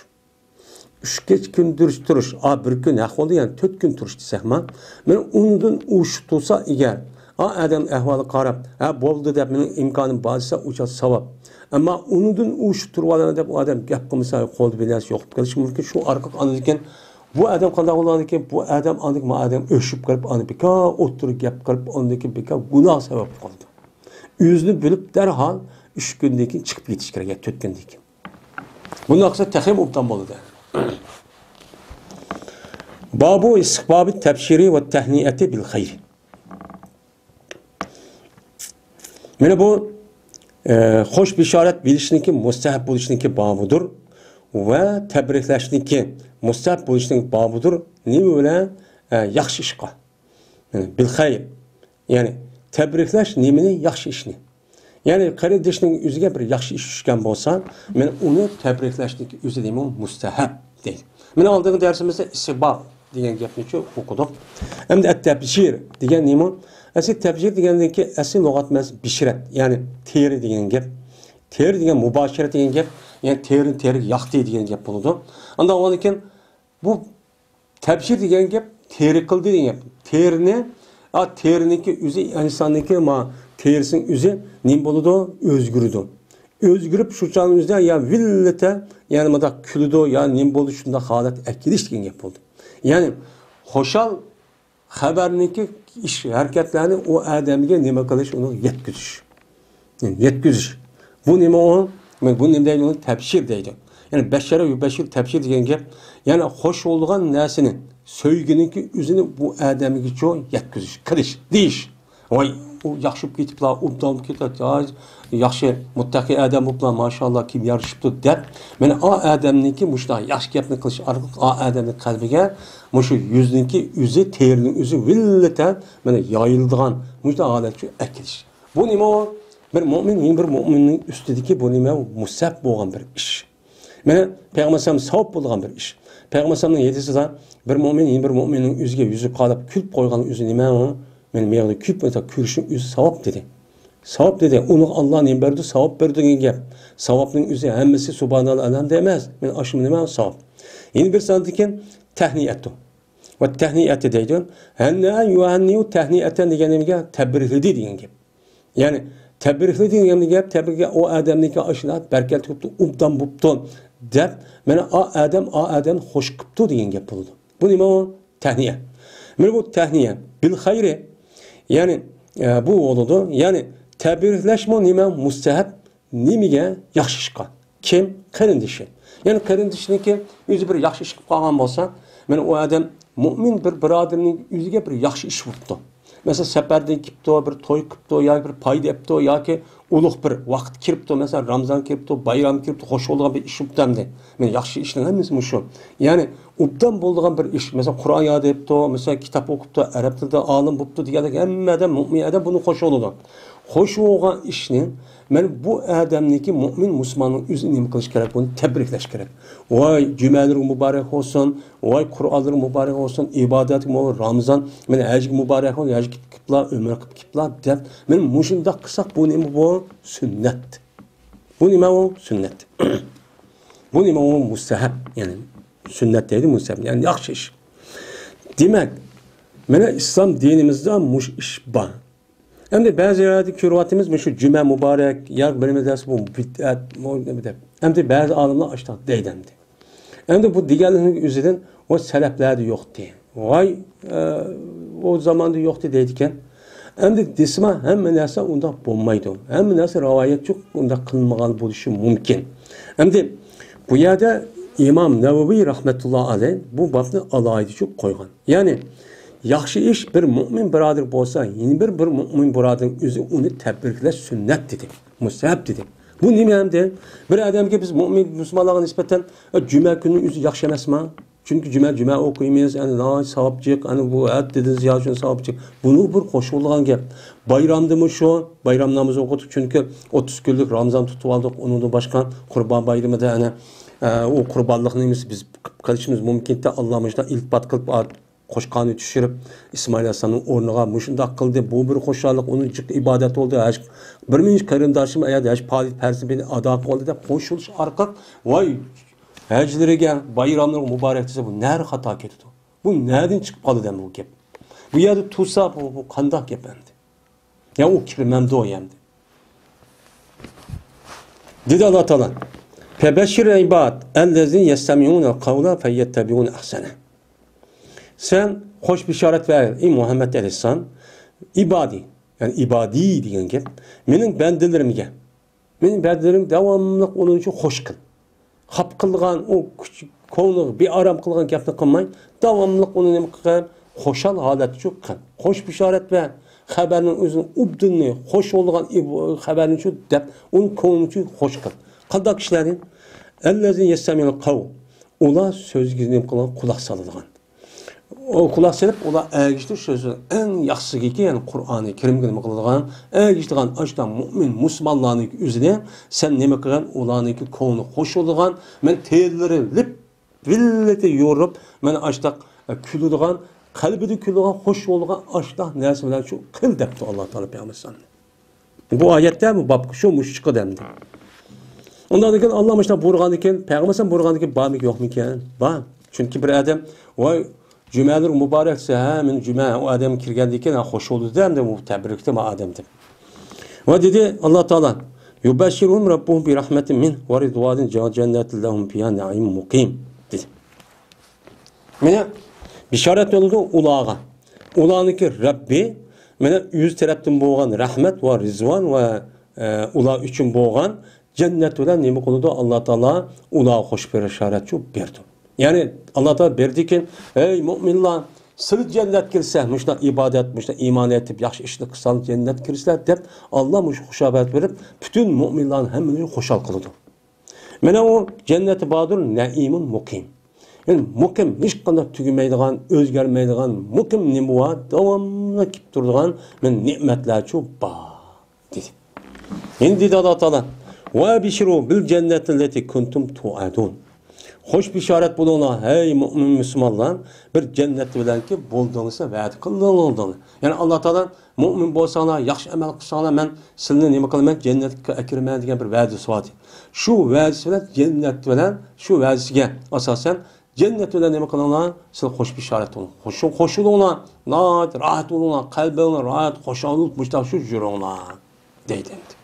ئۈچ كېچە كۈندۈز تۇرۇش، ئا، بىر كۈن ھەق بولدى، يەنى تۆت كۈن تۇرۇش دېسەكما، مانا ئۇنىڭدىن ئوشۇق تۇرسا ئەگەر، ئا، ئادەم ئەھۋالىغا قاراپ، ھە، بولدى دەپ مېنىڭ ئىمكانىم بار دېسە، ئۇ چاغ ساۋاب. ئەمما ئۇنىڭدىن ئوشۇق تۇرۇۋالىمەن دەپ ئۇ ئادەم گەپ قىلمىسا، قولدا بىر نەرسە يوق بولۇپ قېلىشى مۇمكىن. شۇ ئارقىلىق ئاندىن كېيىن بۇ ئادەم قانداق بولغاندىكىن، بۇ ئادەم ئاندىن ما ئادەم ئۆچۈپ قېلىپ، ئاندىن بىكار ئوتتۇرا گەپ قىلىپ، ئاندىن كېيىن بىكار گۇناھ سەۋەب بولۇپ قالىدۇ. ئۆزىنى بىلىپ، دەرھال ئۈچ كۈندىن كېيىن چىقىپ كېتىش كېرەك، يا تۆت كۈندىن كېيىن. بۇنداق قىلسا تېخىمۇ ئوبدان بولىدۇ. بابۇ ئىستىخبابى تەبشىرى ۋە تەھنىئەتى بىل خەير. مانا بۇ، ئە، خوش بېشارەت بېرىشنىڭكى مۇستەھەب بولۇشنىڭكى بابىدۇر ۋە تەبرىكلەشنىڭكى مۇستەھەب بولۇشنىڭكى بابىدۇر. نېمە بىلەن؟ ئە، ياخشى ئىشقا. يەنى بىل خەير. يەنى تەبرىكلەش نېمىنى؟ ياخشى ئىشنى. يەنى قېرىندىشىنىڭ ئۆزىگە بىر ياخشى ئىش چۈشكەن بولسا، مەن ئۇنى تەبرىكلەشنىڭ ئۆزى نېمە؟ مۇستەھەب دەيدۇ. مانا ئالدىنقى دەرسىمىزدە ئىستىخباب دېگەن گەپنىچۇ ئوقۇدۇق. ئەمدى ئەت-تەبشىر دېگەن نېمە؟ ئەسلى تەبشىر دېگەندىكى ئەسلى لۇغەت مەنىسى بىشرەت، يەنى تېرە دېگەن گەپ. تېرە دېگەن مۇباشىرەت دېگەن گەپ، يەنى تېرىنى تېرىگە ياقتى دېگەن گەپ بولىدۇ. ئاندىن ئاندىن كېيىن بۇ تەبشىر دېگەن گەپ تېرە قىلدى دېگەن گەپ. تېرىنى، ئا، تېرىنىڭكى ئۆزى، ئىنساننىڭكى ما تېرىسىنىڭ ئۆزى نېمە بولىدۇ؟ ئۆزگىرىدۇ. ئۆزگىرىپ شۇ چاغنىڭ ئۆزىدە يا ۋىللىتە، يەنى مۇنداق كۈلىدۇ، يا نېمە بولدى، شۇنداق ھالەت ئەكېلىش دېگەن گەپ بولدى. يەنى خۇشال خەۋەرنىڭكى ئىش ھەرىكەتلەرنى ئۇ ئادەمگە نېمە قىلىش، ئۇنى يەتكۈزۈش. يەتكۈزۈش. بۇ نېمە ئۇ؟ بۇ نېمە دەيدۇ؟ ئۇنى تەبشىر دەيدۇ. يەنى بەششەرە يۇبەششىر تەبشىر دېگەن گەپ. يەنى خوش بولىدىغان نەرسىنى، سۆيگۈنىڭكى ئۆزىنى بۇ ئادەمگىچۇ يەتكۈزۈش، قىلىش، دېيىش. ۋاي، ئۇ ياخشى بولۇپ كېتىپلا، ئوبدان بولۇپ كېتىپلا، ياخشى مۇتتەقىي ئادەم بولۇپلا، ماشائاللا، كىم يارىشىپتۇ دەپ، مانا ئا ئادەمنىڭكى مۇشۇنداق ياخشى گەپنى قىلىش ئارقىلىق ئا ئادەمنىڭ قەلبىگە مۇشۇ يۈزنىڭكى ئۆزى، تېرىنىڭ ئۆزى ۋىللىتەن مانا يايىلىدىغان مۇشۇنداق ھالەتكە ئەكېلىش. بۇ نېمە ئۇ؟ بىر مۆمىن يەنە بىر مۆمىننىڭ ئۈستىدىكى بۇ نېمە؟ مۇسەپ بولغان بىر ئىش. مانا پەيغەمبەر ئەلەيھىسسالام ساۋاب بولىدىغان بىر ئىش. پەيغەمبەر ئەلەيھىسسالامنىڭ ھەدىسىدە بىر مۆمىن يەنە بىر مۆمىننىڭ يۈزىگە يۈزى قاراپ كۈلۈپ قويغان ئۆزى نېمە ئۇ؟ مانا مېغىدا كۈلۈپ، مانا كۈلۈشنىڭ ئۆزى ساۋاب دېدى. ساۋاب دېدى. ئۇنىڭغا ئاللا نېمە بەردى؟ ساۋاب بەردى دېگەن گەپ. ساۋابنىڭ ئۆزى ھەممىسى سۇبھانەللا، ئەلھەمدۇ ئەمەس. مانا ئاشۇ نېمە؟ ساۋاب. يەنە بىر ساندىكىن تەھنىئەتۇ. ۋە تەھنىئەتى دەيدۇ. ھەننە يۇھەننىيۇ تەھنىئەتەن دېگەن نېمىگە؟ تەبرىكلىدى دېگەن گەپ. يەنى تەبرىكلىدى دېگەن گەپ، تەبرىكلىگەن ئۇ ئادەمنىڭكى ئاشۇنداق بەرىكەت قىپتۇ، ئوبدان بوپتۇ دەپ، مانا ئا ئادەم، ئا ئادەمنى خوش قىپتۇ دېگەن گەپ بولىدۇ. بۇ نېمە ئۇ؟ تەھنىيە. مانا بۇ تەھنىيە. بىل خەيرى. يەنى، ئە، بۇ بولىدۇ. يەنى، تەبرىكلەشمۇ نېمە؟ مۇستەھەب. نېمىگە؟ ياخشى ئىشقا. كىم؟ قېرىندىشى. يەنى قېرىندىشىنىڭكى ئۆزى بىر ياخشى ئىش قىلىپ قالغان بولسا، مانا ئۇ ئادەم مۇئمىن بىر بۇرادىرىنىڭ ئۆزىگە بىر ياخشى ئىش بوپتۇ. مەسىلەن، سەپەردىن كېپتۇ، بىر توي قىپتۇ ياكى بىر پايدا ئېپتۇ ياكى ئۇلۇغ بىر ۋاقىت كىرىپتۇ، مەسىلەن، رامزان كىرىپتۇ، بايرام كىرىپتۇ، خوش بولىدىغان بىر ئىش بوپتۇ ئەمدى. مانا ياخشى ئىشنىڭ ھەممىسى مۇشۇ. يەنى ئوبدان بولىدىغان بىر ئىش، مەسىلەن، قۇرئان ياد ئېپتۇ، مەسىلەن، كىتاب ئوقۇپتۇ، ئەرەب تىلىدا ئالىم بوپتۇ دېگەندەك ھەممە ئادەم، مۇئمىن ئادەم بۇنى خوش بولىدۇ. خوش بولغان ئىشنى مانا بۇ ئادەمنىڭكى مۇئمىن مۇسۇلماننىڭ ئۆزى نېمە قىلىش كېرەك؟ بۇنى تەبرىكلەش كېرەك. ۋاي، جۈمەلىرىڭ مۇبارەك بولسۇن، ۋاي، قۇرئانلىرىڭ مۇبارەك بولسۇن، ئىبادەتكە مۇ-، رامزان، مانا ھەجگە مۇبارەك بولسۇن، ھەجگە كېتىپ كېپلا، ئۆمرە قىلىپ كېپلا دەپ، مانا مۇشۇنداق قىلساق، بۇ نېمە بۇ؟ سۈننەت. بۇ نېمە ئۇ؟ سۈننەت. بۇ نېمە ئۇ؟ مۇستەھەب. يەنى سۈننەت دەيدۇ، مۇستەھەب. يەنى ياخشى ئىش. دېمەك، مانا ئىسلام دىنىمىزدا مۇشۇ ئىش بار. ئەمدى بەزى يەردە كۆرۈۋاتىمىز، مۇشۇ جۈمە مۇبارەك، يا بىر مەسىلە بۇ بىدئەت، بۇ نېمە دەپ. ئەمدى بەزى ئالىملار ئاشۇنداق دەيدۇ ئەمدى. ئەمدى بۇ دېگەنلىكنىڭ ئۆزىدىن ئۇ سەلەپلەردە يوقتى. ۋاي، ئە، ئۇ زاماندا يوقتى دەيدىكەن. ئەمدى دېسىما ھەممە نەرسە ئۇنداق بولمايدۇ. ھەممە نەرسە رىۋايەتچۇ ئۇنداق قىلمىغان بولۇشى مۇمكىن. ئەمدى بۇ يەردە ئىمام نەۋەۋى رەھمەتۇللا ئەلەيھ بۇ بابنى ئالاھىدىچۇ قويغان. يەنى ياخشى ئىش بىر مۇئمىن بۇرادەر بولسا، يەنە بىر، بىر مۇئمىن بۇرادەرنىڭ ئۆزى ئۇنى تەبرىكلەش سۈننەت دېدى. مۇستەھەب دېدى. بۇ نېمە ئەمدى؟ بىر ئادەمگە بىز مۇئمىن مۇسۇلمانلارغا نىسبەتەن، ئە، جۈمە كۈنى ئۆزى ياخشى ئەمەسما؟ چۈنكى جۈمە، جۈمە ئوقۇيمىز، ئەنە ناھايىتى ساۋابچىق، ئەنە بۇ ئەتىدىن زىيادە شۇ ساۋابچىق. بۇنىڭ بىر خوش بولىدىغان گەپ. بايرامدىمۇ شۇ، بايرام نامىزى ئوقۇدۇق، چۈنكى ئوتتۇز كۈنلۈك رامزان تۇتۇپ ئالدۇق، ئۇنىڭدىن باشقا قۇربان بايرىمىدا ئەنە، ئە، ئۇ قۇربانلىقنى بىز، بىز قىلىشىمىز مۇمكىنكەن، ئاللا مۇشۇنداق ئىلتىپات قىلىپ، قوشقاننى چۈشۈرۈپ، ئىسمائىل ئەلەيھىسسالامنىڭ ئورنىغا مۇشۇنداق قىلدى. بۇ بىر خۇشاللىق، ئۇنىڭ جىق ئىبادەت بولدى. ھەج، بىر مۇنچە قېرىنداشىم ئەگەر ھەج پارىز پەرزىنى ئادا قىلدى دەپ خوش بولۇش ئارقىلىق، ۋاي، ھەجلىرىگە، بايراملىرىغا مۇبارەك دېسە، بۇ نەدە خاتا كېتىدۇ؟ بۇ نەدىن چىقىپ قالىدۇ ئەمدى بۇ گەپ؟ بۇ يەردە تۇرسا، بۇ، بۇ قانداق گەپ ئەمدى؟ يا ئۇ كىرمەمدۇ ئەمدى؟ دېدى ئاللا تائالا، فَبَشِّرِ عِبَادِ الَّذِينَ يَسْتَمِعُونَ الْقَوْلَ فَيَتَّبِعُونَ أَحْسَنَهُ. سەن خوش بېشارەت بەر، ئەي مۇھەممەد ئەلەيھىسسالام، ئىبادى، يەنى ئىبادى دېگەن گەپ، مېنىڭ بەندىلىرىمگە، مېنىڭ بەندىلىرىم داۋاملىق ئۇنىڭ ئۈچۈن خوش قىل. خاپا قىلىدىغان، ئۇ كۈچ-، كۆڭلىگە بىئارام قىلىدىغان گەپنى قىلماي، داۋاملىق ئۇنى نېمە قىلغىن؟ خۇشال ھالەتتە شۇ قىل. خوش بىشارەت بەر. خەۋەرنىڭ ئۆزىنى ئوبدىننى، خوش بولىدىغان ئىب-، خەۋەرنى شۇ دەپ، ئۇنى كۆڭلىنى شۇ خوش قىل. قانداق كىشىلەرنى؟ الَّذِينَ يَسْتَمِعُونَ الْقَوْلَ. ئۇلار سۆزگە نېمە قىلغان؟ قۇلاق سالىدىغان. ئۇ قۇلاق سېلىپ، ئۇلار ئەگىشتى شۇ سۆزنىڭ ئەڭ ياخشىسىگىكى، يەنى قۇرئانى كەرىمگە نېمە قىلىدىغان، ئەگىشىدىغان ئاشۇنداق مۇئمىن مۇسۇلمانلارنىڭكى ئۆزىنى سەن نېمە قىلغان، ئۇلارنىڭكى كۆڭلى خوش بولىدىغان، مەن تىللىرى لىپ، ۋىللىتى يورۇپ، مەن ئاشۇنداق، ئە، كۈلىدىغان، قەلبىدە كۈلىدىغان، خوش بولىدىغان ئاشۇنداق نەرسە بىلەن شۇ قىل دەپتۇ ئاللا تائالا پەيغەمبەر ئەلەيھىسسالامنى. بۇ ئايەتتە بۇ بابقا شۇ مۇشۇ چىقىدۇ ئەمدى. ئۇنداقتىن كېيىن ئاللا مۇشۇنداق بۇيرۇغاندىن كېيىن، پەيغەمبەر ئەلەيھىسسالام بۇيرۇغاندىن كېيىن بارمىكىن، يوقمىكىن؟ بار. چۈنكى بىر ئادەم، ۋاي، جۈمەلىرىڭ مۇبارەك دېسە، ھە، مېنىڭ جۈمە، ئۇ ئادەم كىرگەندىن كېيىن، ھە، خوش بولدى دە، ئەمدى بۇ تەبرىكتە ما ئادەم دەپ. ۋە دېدى ئاللا تائالا، يُبَشِّرُهُمْ رَبُّهُمْ بِرَحْمَةٍ مِنْهُ وَرِضْوَانٍ وَجَنَّاتٍ لَهُمْ فِيهَا نَعِيمٌ مُقِيمٌ دېدى. مانا بىشارەت بولىدۇ ئۇلارغا. ئۇلارنىڭكى رەببى، مانا ئۆزى تەرەپتىن بولغان رەھمەت ۋە رىزۋان ۋە، ئە، ئۇلار ئۈچۈن بولغان جەننەت بىلەن نېمە قىلىدۇ؟ ئاللا تائالا ئۇلارغا خوش بىشارەت شۇ بېرىدۇ. يەنى ئاللا تائالا بېرىدىكەن، ئەي مۇئمىنلار، سىلى جەننەت كىرسە، مۇشۇنداق ئىبادەت، مۇشۇنداق ئىمان ئېيتىپ، ياخشى ئىشنى قىلساڭ جەننەت كىرىسىلەر دەپ، ئاللا مۇشۇ خۇشالەت بېرىپ، پۈتۈن مۇئمىنلارنى ھەممىنى خۇشال قىلىدۇ. مانا ئۇ جەننەتتە باردۇر، نەئىمۇن مۇقىم. يەنى مۇقىم، ھېچقانداق تۈگىمەيدىغان، ئۆزگەرمەيدىغان، مۇقىم نېمە بار؟ داۋاملىق كېلىپ تۇرىدىغان مانا نېمەتلەرچۇ بار، دېدى. يەنە دېدى ئاللا تائالا، «وَأَبْشِرُوا بِالْجَنَّةِ الَّتِي كُنْتُمْ تُوعَدُونَ.» خوش بىشارەت بولۇڭلار، ھەي مۇئمىن مۇسۇلمانلار، بىر جەننەت بىلەنكى بولدۇڭلار، ۋەدە قىلدىڭلار. يەنى ئاللا تائالا مۇئمىن بولساڭلار، ياخشى ئەمەل قىلساڭلار، مەن سىلىنى نېمە قىلىمەن؟ جەننەتكە ئەكىرىمەن دېگەن بىر ۋەدىسى بار ئىدى. شۇ ۋەدىسى بىلەن جەننەت بىلەن شۇ ۋەدىسىگە ئاساسەن جەننەت بىلەن نېمە قىلىڭلار؟ سىلەر خوش بىشارەت بولۇڭ. خوش، خوش بولۇڭلار. ناھايىتى راھەت بولۇڭلار. قەلبىڭلار راھەت، خۇشال بولۇپ مۇشۇنداق شۇ يۈرۈڭلار. دەيدۇ ئەمدى.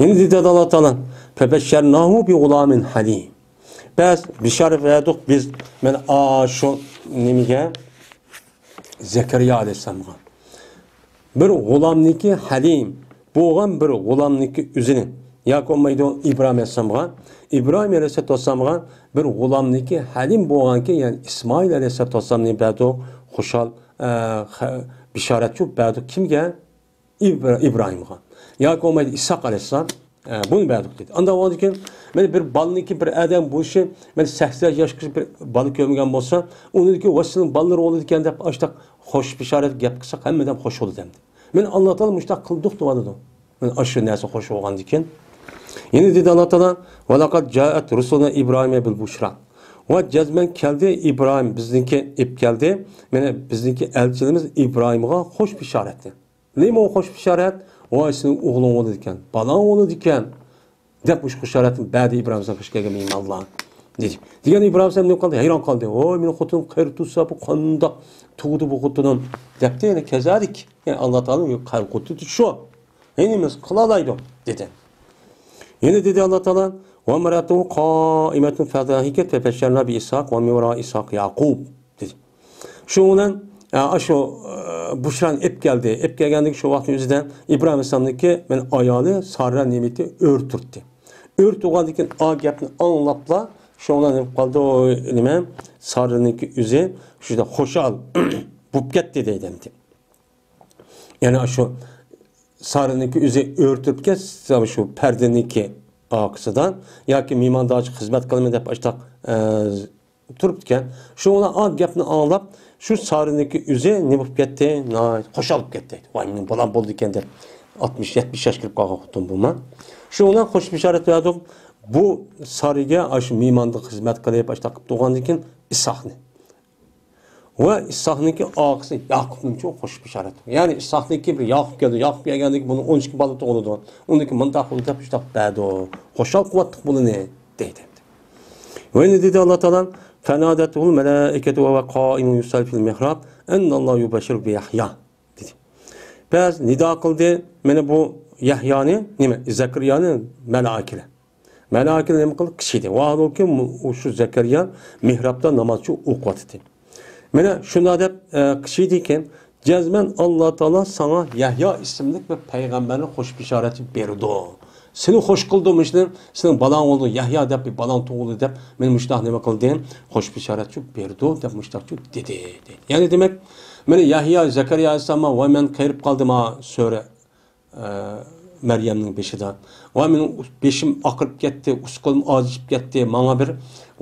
يەنە دېدى ئاللا تائالا، فَبَشَّرْنَاهُ بِغُلَامٍ حَلِيمٍ. بەس، بىشارەت بەردۇق بىز، مانا، ئا، شۇ نېمىگە، زەكەرىيا ئەلەيھىسسالامغا. بىر غۇلامنىكى ھەلىم بولغان بىر غۇلامنىكى ئۆزىنى، ياكى بولمايدۇ ئىبراھىم ئەلەيھىسسالامغا. ئىبراھىم ئەلەيھىسسالاتۇ ۋەسسالامغا بىر غۇلامنىكى ھەلىم بولغانكى، يەنى ئىسمائىل ئەلەيھىسسالاتۇ ۋەسسالامنى بەردۇق، خۇشال، ئە، خە-، بىشارەتچۇ بەردۇق. كىمگە؟ ئىبرا-، ئىبراھىمغا. ياكى بولمايدۇ ئىسھاق ئەلەيھىسسالام. ئە، بۇنى بەردۇق دېدى. ئاندىن ئاندىن كېيىن، مانا بىر بالىنىڭكى بىر ئادەم بولۇشى، مانا سەكسەن ياشقىچە بىر بالا كۆرمىگەن بولسا، ئۇنىڭدىكى ۋە سېنىڭ بالىلىرىڭ بولىدىكەن دەپ ئاشتاق خوش بىشارەت گەپ قىلساق، ھەممە ئادەم خوش بولىدۇ ئەمدى. مانا ئاللا تائالا مۇشتاق قىلدۇق دەۋاتىدۇ. مانا ئاشۇ نەرسە خوش بولغاندىن كېيىن. يەنە دېدى ئاللا تائالا، وَلَقَدْ جَاءَتْ رُسُلُنَا إِبْرَاهِيمَ بِالْبُشْرَىٰ. ۋە جەزمەن كەلدى ئىبراھىم، بىزنىڭكى ئېلىپ كەلدى. مانا بىزنىڭكى ئەلچىلىرىمىز ئىبراھىمغا خوش بىشارەتنى. نېمە ئۇ خوش بىشارەت؟ ۋاي، سېنىڭ ئوغلۇڭ بولىدىكەن، بالاڭ بولىدىكەن، دەپ مۇشۇ بىشارەتنى بەردى ئىبراھىم ئەلەيھىسسالام، خۇش كەلگەن مېھمانلار، دېدى. دېگەن ئىبراھىم ئەلەيھىسسالام نېمە قىلدى؟ ھەيران قالدى. ۋاي، مېنىڭ خوتۇنۇم قېرى تۇرسا، بۇ قانداق تۇغدى بۇ خوتۇنۇم؟ دەپتۇ. يەنە كەزەلىك، يەنى ئاللا تائالا قىلغۇدى شۇ. ھېچ نېمە قىلالايدۇ، دېدى. يەنە دېدى ئاللا تائالا، وَامْرَأَتُهُ قَائِمَةٌ فَضَحِكَتْ فَبَشَّرْنَاهُ بِإِسْحَقَ وَمِنْ وَرَاءِ إِسْحَقَ يَعْقُوبَ، دېدى. شۇنىڭ بىلەن، ئە، ئاشۇ، ئە، بۇشرانى ئېلىپ كەلدى. ئېلىپ كەلگەندىكىن شۇ ۋاقىتنىڭ ئۆزىدە ئىبراھىم ئەلەيھىسسالامنىڭكى مانا ئايالى سارا نېمىتى ئۆرە تۇردى. ئۆرە تۇرغاندىن كېيىن ئا گەپنى ئاڭلاپلا، شۇنىڭ بىلەن نېمە قىلدى، ئۇ نېمە، سارىنىڭكى ئۆزى شۇنداق خۇشال بولۇپ كەتتى دەيدۇ ئەمدى. يەنى شۇ سارىنىڭكى ئۆزى ئۆرە تۇرۇپ كەتسە، شۇ پەردىنىڭكى ئارقىسىدا ياكى مېھماندارچە خىزمەت قىلىمەن دەپ ئاشتاق، ئە، تۇرۇپتىكەن. شۇ ئۇلار ئا گەپنى ئاڭلاپ، شۇ سارىنىڭكى ئۆزى نېمە بولۇپ كەتتى؟ ناھايىتى خۇشال بولۇپ كەتتى. ۋاي، مېنىڭ بالام بولىدىكەن دەپ، ئاتمىش، يەتمىش ياش كىرىپ قالغان خوتۇن بۇمۇ. شۇ ئۇلار خوش بىشارەت بەردۇق. بۇ سارىگە ئاشۇ مېھماندا خىزمەت قىلىپ، ئاشتاق قىلىپ تۇرغاندىن كېيىن ئىسھاقنى. ۋە ئىسھاقنىڭكى ئاغىسى ياقۇپنىڭچۇ خوش بىشارەت. يەنى ئىسھاقنىڭكى بىر ياقۇپ كەلدى. ياقۇپ كەلگەندىن كېيىن بۇنىڭ ئون ئىككى بالا تۇغۇلىدۇ. ئۇنىڭكى مۇنداق بولدى دەپ مۇشۇنداق بەردى. خۇشال قىلىۋاتتۇق بۇلىنى، دەيدۇ. ۋە يەنە دېدى ئاللا تائالا، فَنَادَتْهُ الْمَلَائِكَةُ وَهُوَ قَائِمٌ يُصَلِّي فِي الْمِحْرَابِ أَنَّ اللَّهَ يُبَشِّرُكَ بِيَحْيَىٰ، دېدى. بەس نىدا قىلدى. مانا بۇ يەھيانى، نېمە، زەكەرىيانى مەلائىكىلەر. مەلائىكە نېمە قىلدى؟ قىچىدى. ۋاھالۇكى، شۇ زەكەرىيا مېھرابتا نامازچۇ ئوقۇۋاتىدۇ. مانا شۇنداق دەپ، ئە، قىچىدىكەن، جەزمەن ئاللا تائالا ساڭا يەھيا ئىسىملىك بىر پەيغەمبەرنى خوش بىشارەت بېرىدۇ. سېنى خوش قىلدى، مۇشۇنى، سېنىڭ بالاڭ بولىدۇ، يەھيا دەپ بىر بالاڭ تۇغۇلدى دەپ، مېنى مۇشۇنداق نېمە قىلدى؟ خوش بىشارەتچۇ بېرىدۇ دەپ مۇشۇنداقچۇ دېدى، دەيدۇ. يەنى دېمەك، مانا يەھيا، زەكەرىيا ئەلەيھىسسالام، ۋاي مەن قېرىپ قالدىم ھا، سۆرە. ئە، مەريەمنىڭ بېشىدا. ۋاي مېنىڭ بېشىم ئاقىرىپ كەتتى، ئۇسقۇلۇم ئاجىزىپ كەتتى، ماڭا بىر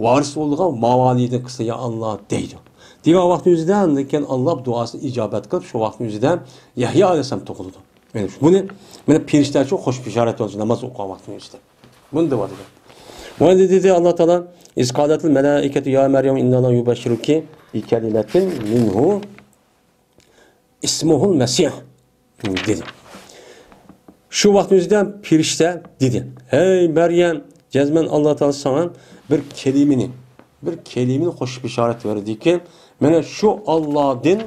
ۋارىس بولىدىغان ماۋالىدىن قىلسا يا ئاللا دەيدۇ. دېگەن ۋاقىتنىڭ ئۆزىدە ئاندىن كېيىن ئاللا دۇئاسىنى ئىجابەت قىلىپ، شۇ ۋاقىتنىڭ ئۆزىدە يەھيا ئەلەيھىسسالام تۇغۇلىدۇ. يەنى بۇنى، مانا پېرىشتە شۇ خوش بىشارەت بولسا ناماز ئوقۇغان ۋاقىتنىڭ ئۆزىدە. بۇنى دەۋاتىدۇ. ۋە دېدى ئاللا تائالا، إِذْ قَالَتِ الْمَلَائِكَةُ يَا مَرْيَمُ إِنَّ اللَّهَ يُبَشِّرُكِ بِكَلِمَةٍ مِنْهُ اسمه المسيح دېدى. شۇ ۋاقىتنىڭ ئۆزىدە پېرىشتە دېدى، ھەي مەريەم، جەزمەن ئاللا تائالا ساڭا بىر كەلىمىنى، بىر كەلىمىنى خوش بىشارەت بېرىدىكى، مانا شۇ ئاللادىن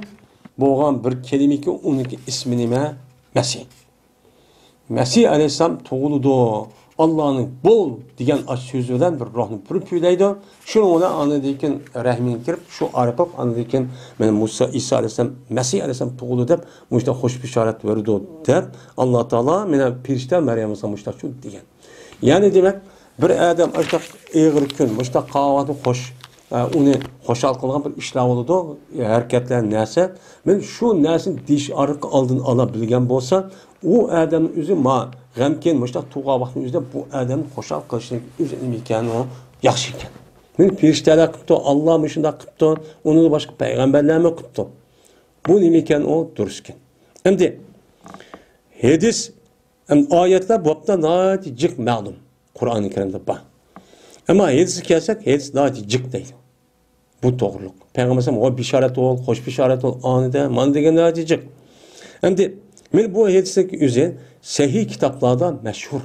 بولغان بىر كەلىمىكى، ئۇنىڭكى ئىسمى نېمە؟ مەسىھ. مەسىھ ئەلەيھىسسالام تۇغۇلىدۇ. ئاللانىڭ بول دېگەن ئاشۇ سۆزى بىلەن بىر روھنى بىر پۈۋلەيدۇ. شۇنىڭ بىلەن ئاندىن كېيىن رەھمىگە كىرىپ، شۇ ئارقىلىق ئاندىن كېيىن مانا مۇسا، ئىسا ئەلەيھىسسالام، مەسىھ ئەلەيھىسسالام تۇغۇلىدۇ دەپ، مۇشۇنداق خوش بىشارەت بېرىدۇ دەپ، ئاللا تائالا مانا پېرىشتە مەريەم ئەلەيھىسسالام مۇشۇنداق دېگەن. يەنى دېمەك، بىر ئادەم ئاشۇنداق ئېغىر كۈن، مۇشۇنداق قاۋاقنى خوش، ئە، ئۇنى خۇشال قىلغان بىر ئىشلار بولىدۇ، ھەرىكەتلەر، نەرسە. مانا شۇ نەرسىنى دېيىش ئارقىلىق ئالدىنى ئالا بىلگەن بولسا، ئۇ ئادەمنىڭ ئۆزى ما غەمكىن، مۇشۇنداق تۇغقان ۋاقتىنىڭ ئۆزىدە بۇ ئادەمنى خۇشال قىلىشنىڭ ئۆزى نېمە ئىكەن، ئۇ ياخشى ئىكەن. مانا پېرىشتەلەر قىپتۇ، ئاللا مۇشۇنداق قىپتۇ، ئۇنىڭدىن باشقا پەيغەمبەرلەرمۇ قىپتۇ. بۇ نېمە ئىكەن، ئۇ دۇرۇس ئىكەن. ئەمدى ھەدىس، ئەمدى ئايەتلەر بۇ ھەقتە ناھايىتى جىق مەلۇم. قۇرئانى كەرىمدە بار. ئەمما ھەدىسكە كەلسەك، ھەدىس ناھايىتى جىق دەيدۇ. بۇ توغرىلىق. پەيغەمبەر ئەلەيھىسسالام، ۋاي بىشارەت بول، خوش بىشارەت بول، ئانىدە، مانا دېگەن ناھايىتى جىق. ئەمدى مانا بۇ ھەدىسنىڭ ئۆزى سەھىھ كىتابلاردا مەشھۇر.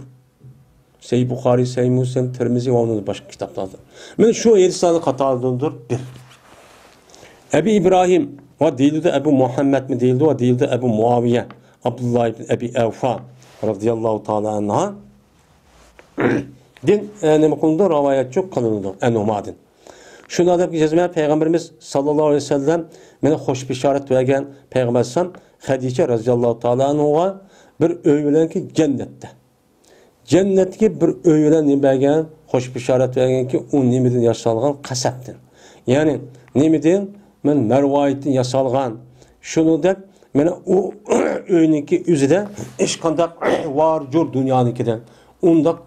سەھىھ بۇخارىي، سەھىھ مۇسلىم، تىرمىزى ۋە ئۇنىڭدىن باشقا كىتابلاردا. مانا شۇ ھەدىسلەرنىڭ قاتارىدىندۇر بىر. ئەبى ئىبراھىم ۋە دېيىلىدۇ، ئەبۇ مۇھەممەدمۇ دېيىلىدۇ ۋە دېيىلىدۇ، ئەبۇ مۇئاۋىيە. ئابدۇللا ئىبن ئەبى ئەۋفا رازىياللاھۇ تائالا ئەنھا دىن، ئە، نېمە قىلىنىدۇ؟ رىۋايەتچى قىلىنىدۇ، ئەنھۇمادىن. شۇنداق دەپ جەزمەن پەيغەمبىرىمىز ساللاللاھۇ ئەلەيھى ۋەسەللەم مانا خوش بېشارەت بەرگەن پەيغەمبەر ئەلەيھىسسالام خەدىچە رازىياللاھۇ تائالا ئەنھۇغا بىر ئۆي بىلەنكى جەننەتتە. جەننەتتىكى بىر ئۆي بىلەن نېمە بەرگەن؟ خوش بېشارەت بەرگەنكى، ئۇ نېمىدىن ياسالغان؟ قەسەبتىن. يەنى نېمىدىن؟ مەن مەرۋايىتتىن ياسالغان. شۇنىڭدەك مانا ئۇ ئۆينىڭكى ئۆزىدە ھېچقانداق ۋار-جۇر دۇنيانىڭكىدەك ئۇنداق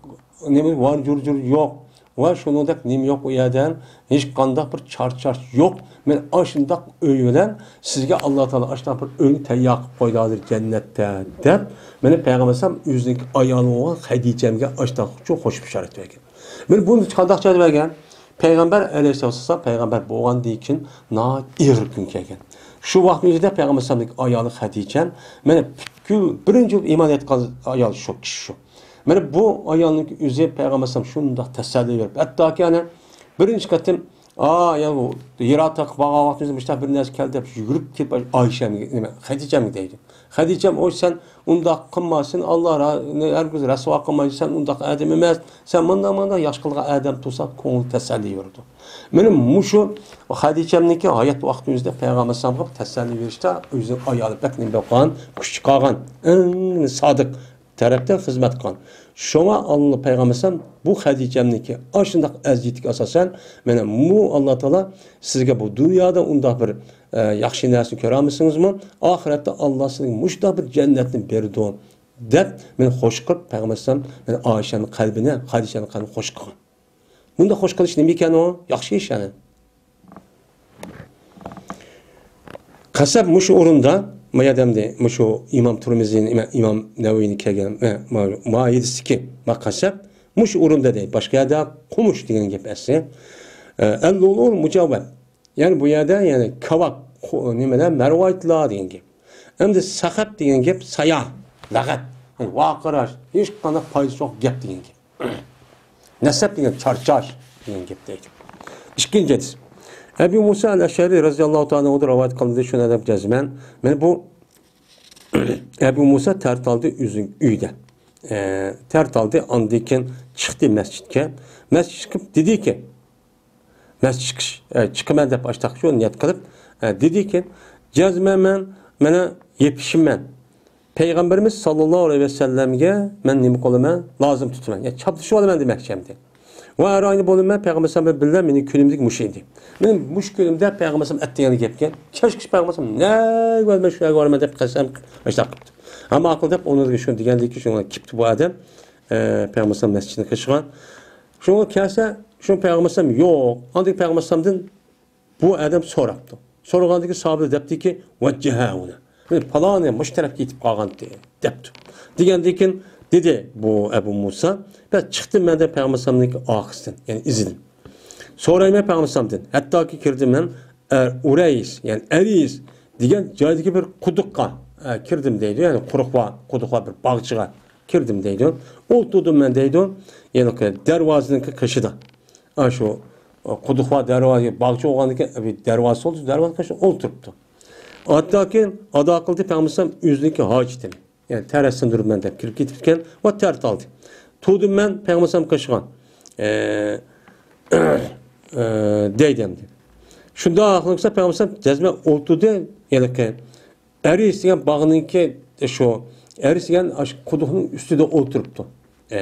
نېمە ۋار-جۇر يوق. ۋە شۇنىڭدەك نېمە يوق ئۇ يەردە؟ ھېچقانداق بىر چارچاش يوق. مەن ئاشۇنداق ئۆي بىلەن سىزگە ئاللا تائالا ئاشۇنداق بىر ئۆينى تەييار قىلىپ قويدى ھازىر جەننەتتە، دەپ، مانا پەيغەمبەر ئەلەيھىسسالام ئۆزىنىڭكى ئايالى بولغان خەدىچەمگە ئاشۇنداق خوش بېشارەت بەرگەن. مانا بۇنى قانداق جايدا بەرگەن؟ پەيغەمبەر ئەلەيھىسسالام پەيغەمبەر بولغاندىن كېيىن ناھايىتى ئېغىر كۈن كەلگەن. شۇ ۋاقىتنىڭ ئۆزىدە پەيغەمبەر ئەلەيھىسسالامنىڭ ئايالى خەدىچەم مانا پۈتكۈل بىرىنچى بولۇپ ئىمان ئېيتقان ئايال شۇ كىشى شۇ. مانا بۇ ئايالنىڭ ئۆزى پەيغەمبەر ئەلەيھىسسالام شۇنداق تەسەللى بېرىپ، ھەتتاكى ئەنە بىرىنچى قېتىم، ئا، يا، بۇ ھىرا تاغقا بارغان ۋاقتىمىزدا مۇشۇنداق بىر نەرسە كەلدى دەپ يۈگۈرۈپ كېلىپ ئايشەمگە، نېمە، خەدىچەمگە دەيدۇ. خەدىچەم، ئوي، سەن ئۇنداق قىلما، سەن ئاللا را-، ھەرگىز رەسۋا قىلمايدۇ، سەن ئۇنداق ئادەم ئەمەس، سەن مۇنداق، مۇنداق ياخشى قىلغان ئادەم تۇرسا كۆڭلى تەسەللى بېرىدۇ. مانا مۇشۇ خەدىچەمنىڭكى ھايات ۋاقتىمىزدا پەيغەمبەر ئەلەيھىسسالامغا تەسەللى بېرىشتە ئۆزىنىڭ ئايالى بەك نېمە بولغان، كۈچ چىقارغان، ئەڭ سادىق تەرەپتە خىزمەت قىلغان. شۇڭا ئاللا پەيغەمبەر ئەلەيھىسسالام بۇ خەدىچەمنىڭكى ئاشۇنداق ئەزىيىتىگە ئاساسەن، مانا بۇ ئاللا تائالا سىزگە بۇ دۇنيادا ئۇنداق بىر، ئە، ياخشى نەرسىنى كۆرەلمىسىڭىزمۇ، ئاخىرەتتە ئاللا سىزگە مۇشۇنداق بىر جەننەتنى بېرىدۇ، دەپ، مانا خوش قىلىپ پەيغەمبەر ئەلەيھىسسالام مانا ئائىشەنىڭ قەلبىنى، خەدىچەنىڭ قەلبىنى خوش قىلغان. بۇنداق خوش قىلىش نېمە ئىكەن ئۇ؟ ياخشى ئىش يەنى. قەسەب مۇشۇ ئورۇندا، ما يەردە ئەمدى مۇشۇ ئىمام تۇرمىزىنى، ئىمام، ئىمام نەۋەۋىنى كەلگەن، ما، ما، مائىدىسىدىكى ما قەسەب مۇشۇ ئورۇندا دەيدۇ. باشقا يەردە قومۇش دېگەن گەپ ئەسلى. ئە، ئەل لۇلۇل مۇجەۋۋەب. يەنى بۇ يەردە، يەنى كاۋاپ، قو-، نېمىلەر، مەرۋايىتلار دېگەن گەپ. ئەمدى سەخەب دېگەن گەپ سايا، لەغەت. يەنى ۋارقىراش، ھېچقانداق پايدىسى يوق گەپ دېگەن گەپ. نەسەب دېگەن چارچاش دېگەن گەپ دەيدۇ. ئىككىنچى ھەدىس. ئەبۇ مۇسا ئەل ئەشئەرى رەزىياللاھۇ تائالا ئەنھۇدىن رىۋايەت قىلىندى، شۇنى دەپ جەزمەن. مانا بۇ ئەبۇ مۇسا تەرتالدى ئۆزىنىڭ ئۆيىدە. ئە، تەرتالدى، ئاندىن كېيىن چىقتى مەسچىتكە. مەسچىتكە چىقىپ دېدىكى، مەسچىتكە چىق-، ئە، چىقىمەن دەپ ئاشتاق شۇ نىيەت قىلىپ، ئە، دېدىكى، جەزمەن مەن مانا يېپىشىمەن. پەيغەمبىرىمىز ساللاللاھۇ ئەلەيھى ۋەسەللەمگە مەن نېمە قىلىمەن؟ لازىم تۇتىمەن. يەنى چاپلىشىپ ئالىمەن دېمەكچى ئەمدى. ۋە ئەرئاينى بولىمەن، پەيغەمبەر ئەلەيھىسسالام بىلەن مېنىڭ كۈنۈمدىكى مۇشۇ ئىدى. مېنىڭ مۇشۇ كۈنۈمدە پەيغەمبەر ئەلەيھىسسالام ئەتتىگەن گەپكە، كەچكىچە پەيغەمبەر ئەلەيھىسسالام نەگە بارىمەن، شۇ يەرگە بارىمەن دەپ قەسەم ئاشتاق قىپتۇ. ئەمما ئاقىل دەپ ئۇنىڭدىن شۇنى دېگەندىن كېيىن شۇنىڭ كېپتۇ بۇ ئادەم، ئە، پەيغەمبەر ئەلەيھىسسالام مەسچىتىنى قىلىشقا. شۇڭا كەلسە، شۇ پەيغەمبەر ئەلەيھىسسالام يوق. ئاندىن پەيغەمبەر ئەلەيھىسسالامدىن بۇ ئادەم سوراپتۇ. سورىغاندىكى ساھابە دەپتىكى، ۋەججەھە ھۇنا. يەنى پالانى مۇشۇ تەرەپكە كېتىپ قالغانتى، دەپتۇ. دېگەندىن كېيىن دېدى بۇ ئەبۇ مۇسا، بەس چىقتىم مەن دە پەيغەمبەر ئەلەيھىسسالامنىڭكى ئارقىسىدىن، يەنى ئىزىدىن. سورايمەن پەيغەمبەر ئەلەيھىسسالامدىن. ھەتتاكى كىردىم مەن، ئە، ئۇرەيس، يەنى ئەرىس دېگەن جايدىكى بىر قۇدۇققا، ئە، كىردىم دەيدۇ. يەنى قۇرۇق ۋا-، قۇدۇق ۋە بىر باغچىغا كىردىم دەيدۇ. ئولتۇردۇم مەن دەيدۇ. يەنى دەرۋازىنىڭكى قېشىدا. ئاشۇ قۇدۇق بار دەرۋازا، باغچە بولغاندىكىن، دەرۋازا بولدى، دەرۋازا قېشىدا ئولتۇرۇپتۇ. ھەتتاكى ئادا قىلدى پەيغەمبەر ئەلەيھىسسالام ئۆزىنىڭكى ھاجىتىنى. يەنى تەرەت سىندۇرۇپ مەن دەپ كىرىپ كېتىپتىكەن ۋە تەرەت ئالدى. تۇردۇم مەن پەيغەمبەر ئەلەيھىسسالام قېشىغا، ئە، ئە، دەيدۇ ئەمدى. شۇنداق قىلسا پەيغەمبەر ئەلەيھىسسالام جەزمەن ئولتۇردى، يەنى ئەرىس دېگەن باغنىڭكى شۇ، ئەرىس دېگەن ئاشۇ قۇدۇقنىڭ ئۈستىدە ئولتۇرۇپتۇ. ئە،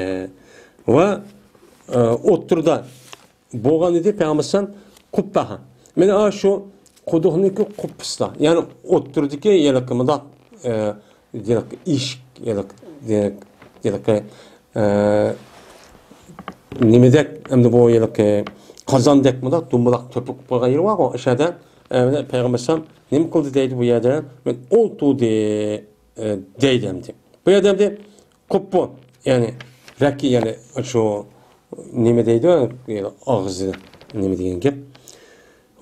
ۋە، ئە، ئوتتۇرىدا بولغان ئىدى پەيغەمبەر ئەلەيھىسسالام قۇببەھا. مانا ئاشۇ قۇدۇقنىڭكى قۇببىسىدا، يەنى ئوتتۇرىدىكى ھېلىقى مۇنداق، ئە، ھېلىقى ئىشىك، ھېلىقى، ھېلىقى، ھېلىقى، ئە، نېمىدەك، ئەمدى بۇ ھېلىقى قازاندەك مۇنداق دومبىلاق تۆپۈپ قويغان يېرى بارغۇ، ئاشۇ يەردە، ئە، مانا پەيغەمبەر ئەلەيھىسسالام نېمە قىلدى دەيدۇ بۇ يەردە؟ مانا ئولتۇردى، ئە، دەيدۇ ئەمدى. بۇ يەردە ئەمدى قۇپپۇ، يەنى رەككە، يەنى شۇ نېمە دەيدۇ، ئاغزى نېمە دېگەن گەپ.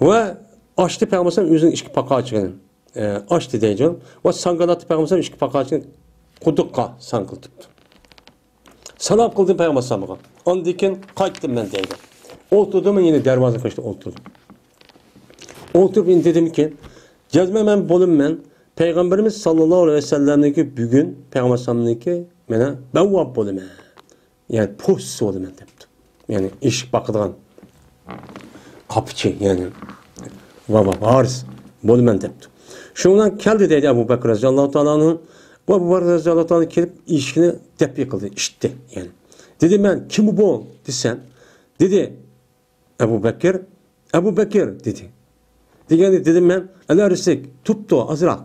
ۋە ئاچتى پەيغەمبەر ئەلەيھىسسالام ئۆزىنىڭ ئىككى پاقاچىقىنى، ئە، ئاچتى دەيدۇ. ۋە ساڭگىلاتتى پەيغەمبەر ئەلەيھىسسالام ئىككى پاقاچىقىنى قۇدۇققا ساڭگىلىتىپتۇ. سالام قىلدىم پەيغەمبەر ئەلەيھىسسالامغا. ئاندىن كېيىن قايتتىم مەن دەيدۇ. ئولتۇردۇم، يەنە دەرۋازا قېشىدا ئولتۇردۇم. ئولتۇرۇپ يەنە دېدىمكى، جەزمەن مەن بولىمەن، پەيغەمبىرىمىز ساللاللاھۇ ئەلەيھى ۋەسەللەمنىڭكى بۈگۈن پەيغەمبەر ئەلەيھىسسالامنىڭكى مانا بەۋۋاب بولىمەن. يەنى پوشىسى بولىمەن دەپتۇ. يەنى ئېشىق باقىدىغان قاپىچى، يەنى ۋاۋا ۋارىس بولىمەن دەپتۇ. شۇنىڭ بىلەن كەلدى دەيدۇ ئەبۇ بەكرى رەزىياللاھۇ تائالا ئەنھۇ. بۇ ئەبۇ بەكرى رەزىياللاھۇ تائالا كېلىپ ئېشىكنى دەپ يېقىلدى، ئىتتى. يەنى دېدى، مەن، كىم بۇ دېسەم، دېدى، ئەبۇ بەكىر، ئەبۇ بەكىر دېدى. دېگەندە دېدىم مەن، ئەلە رىسىك، تۇپتۇ ئازراق.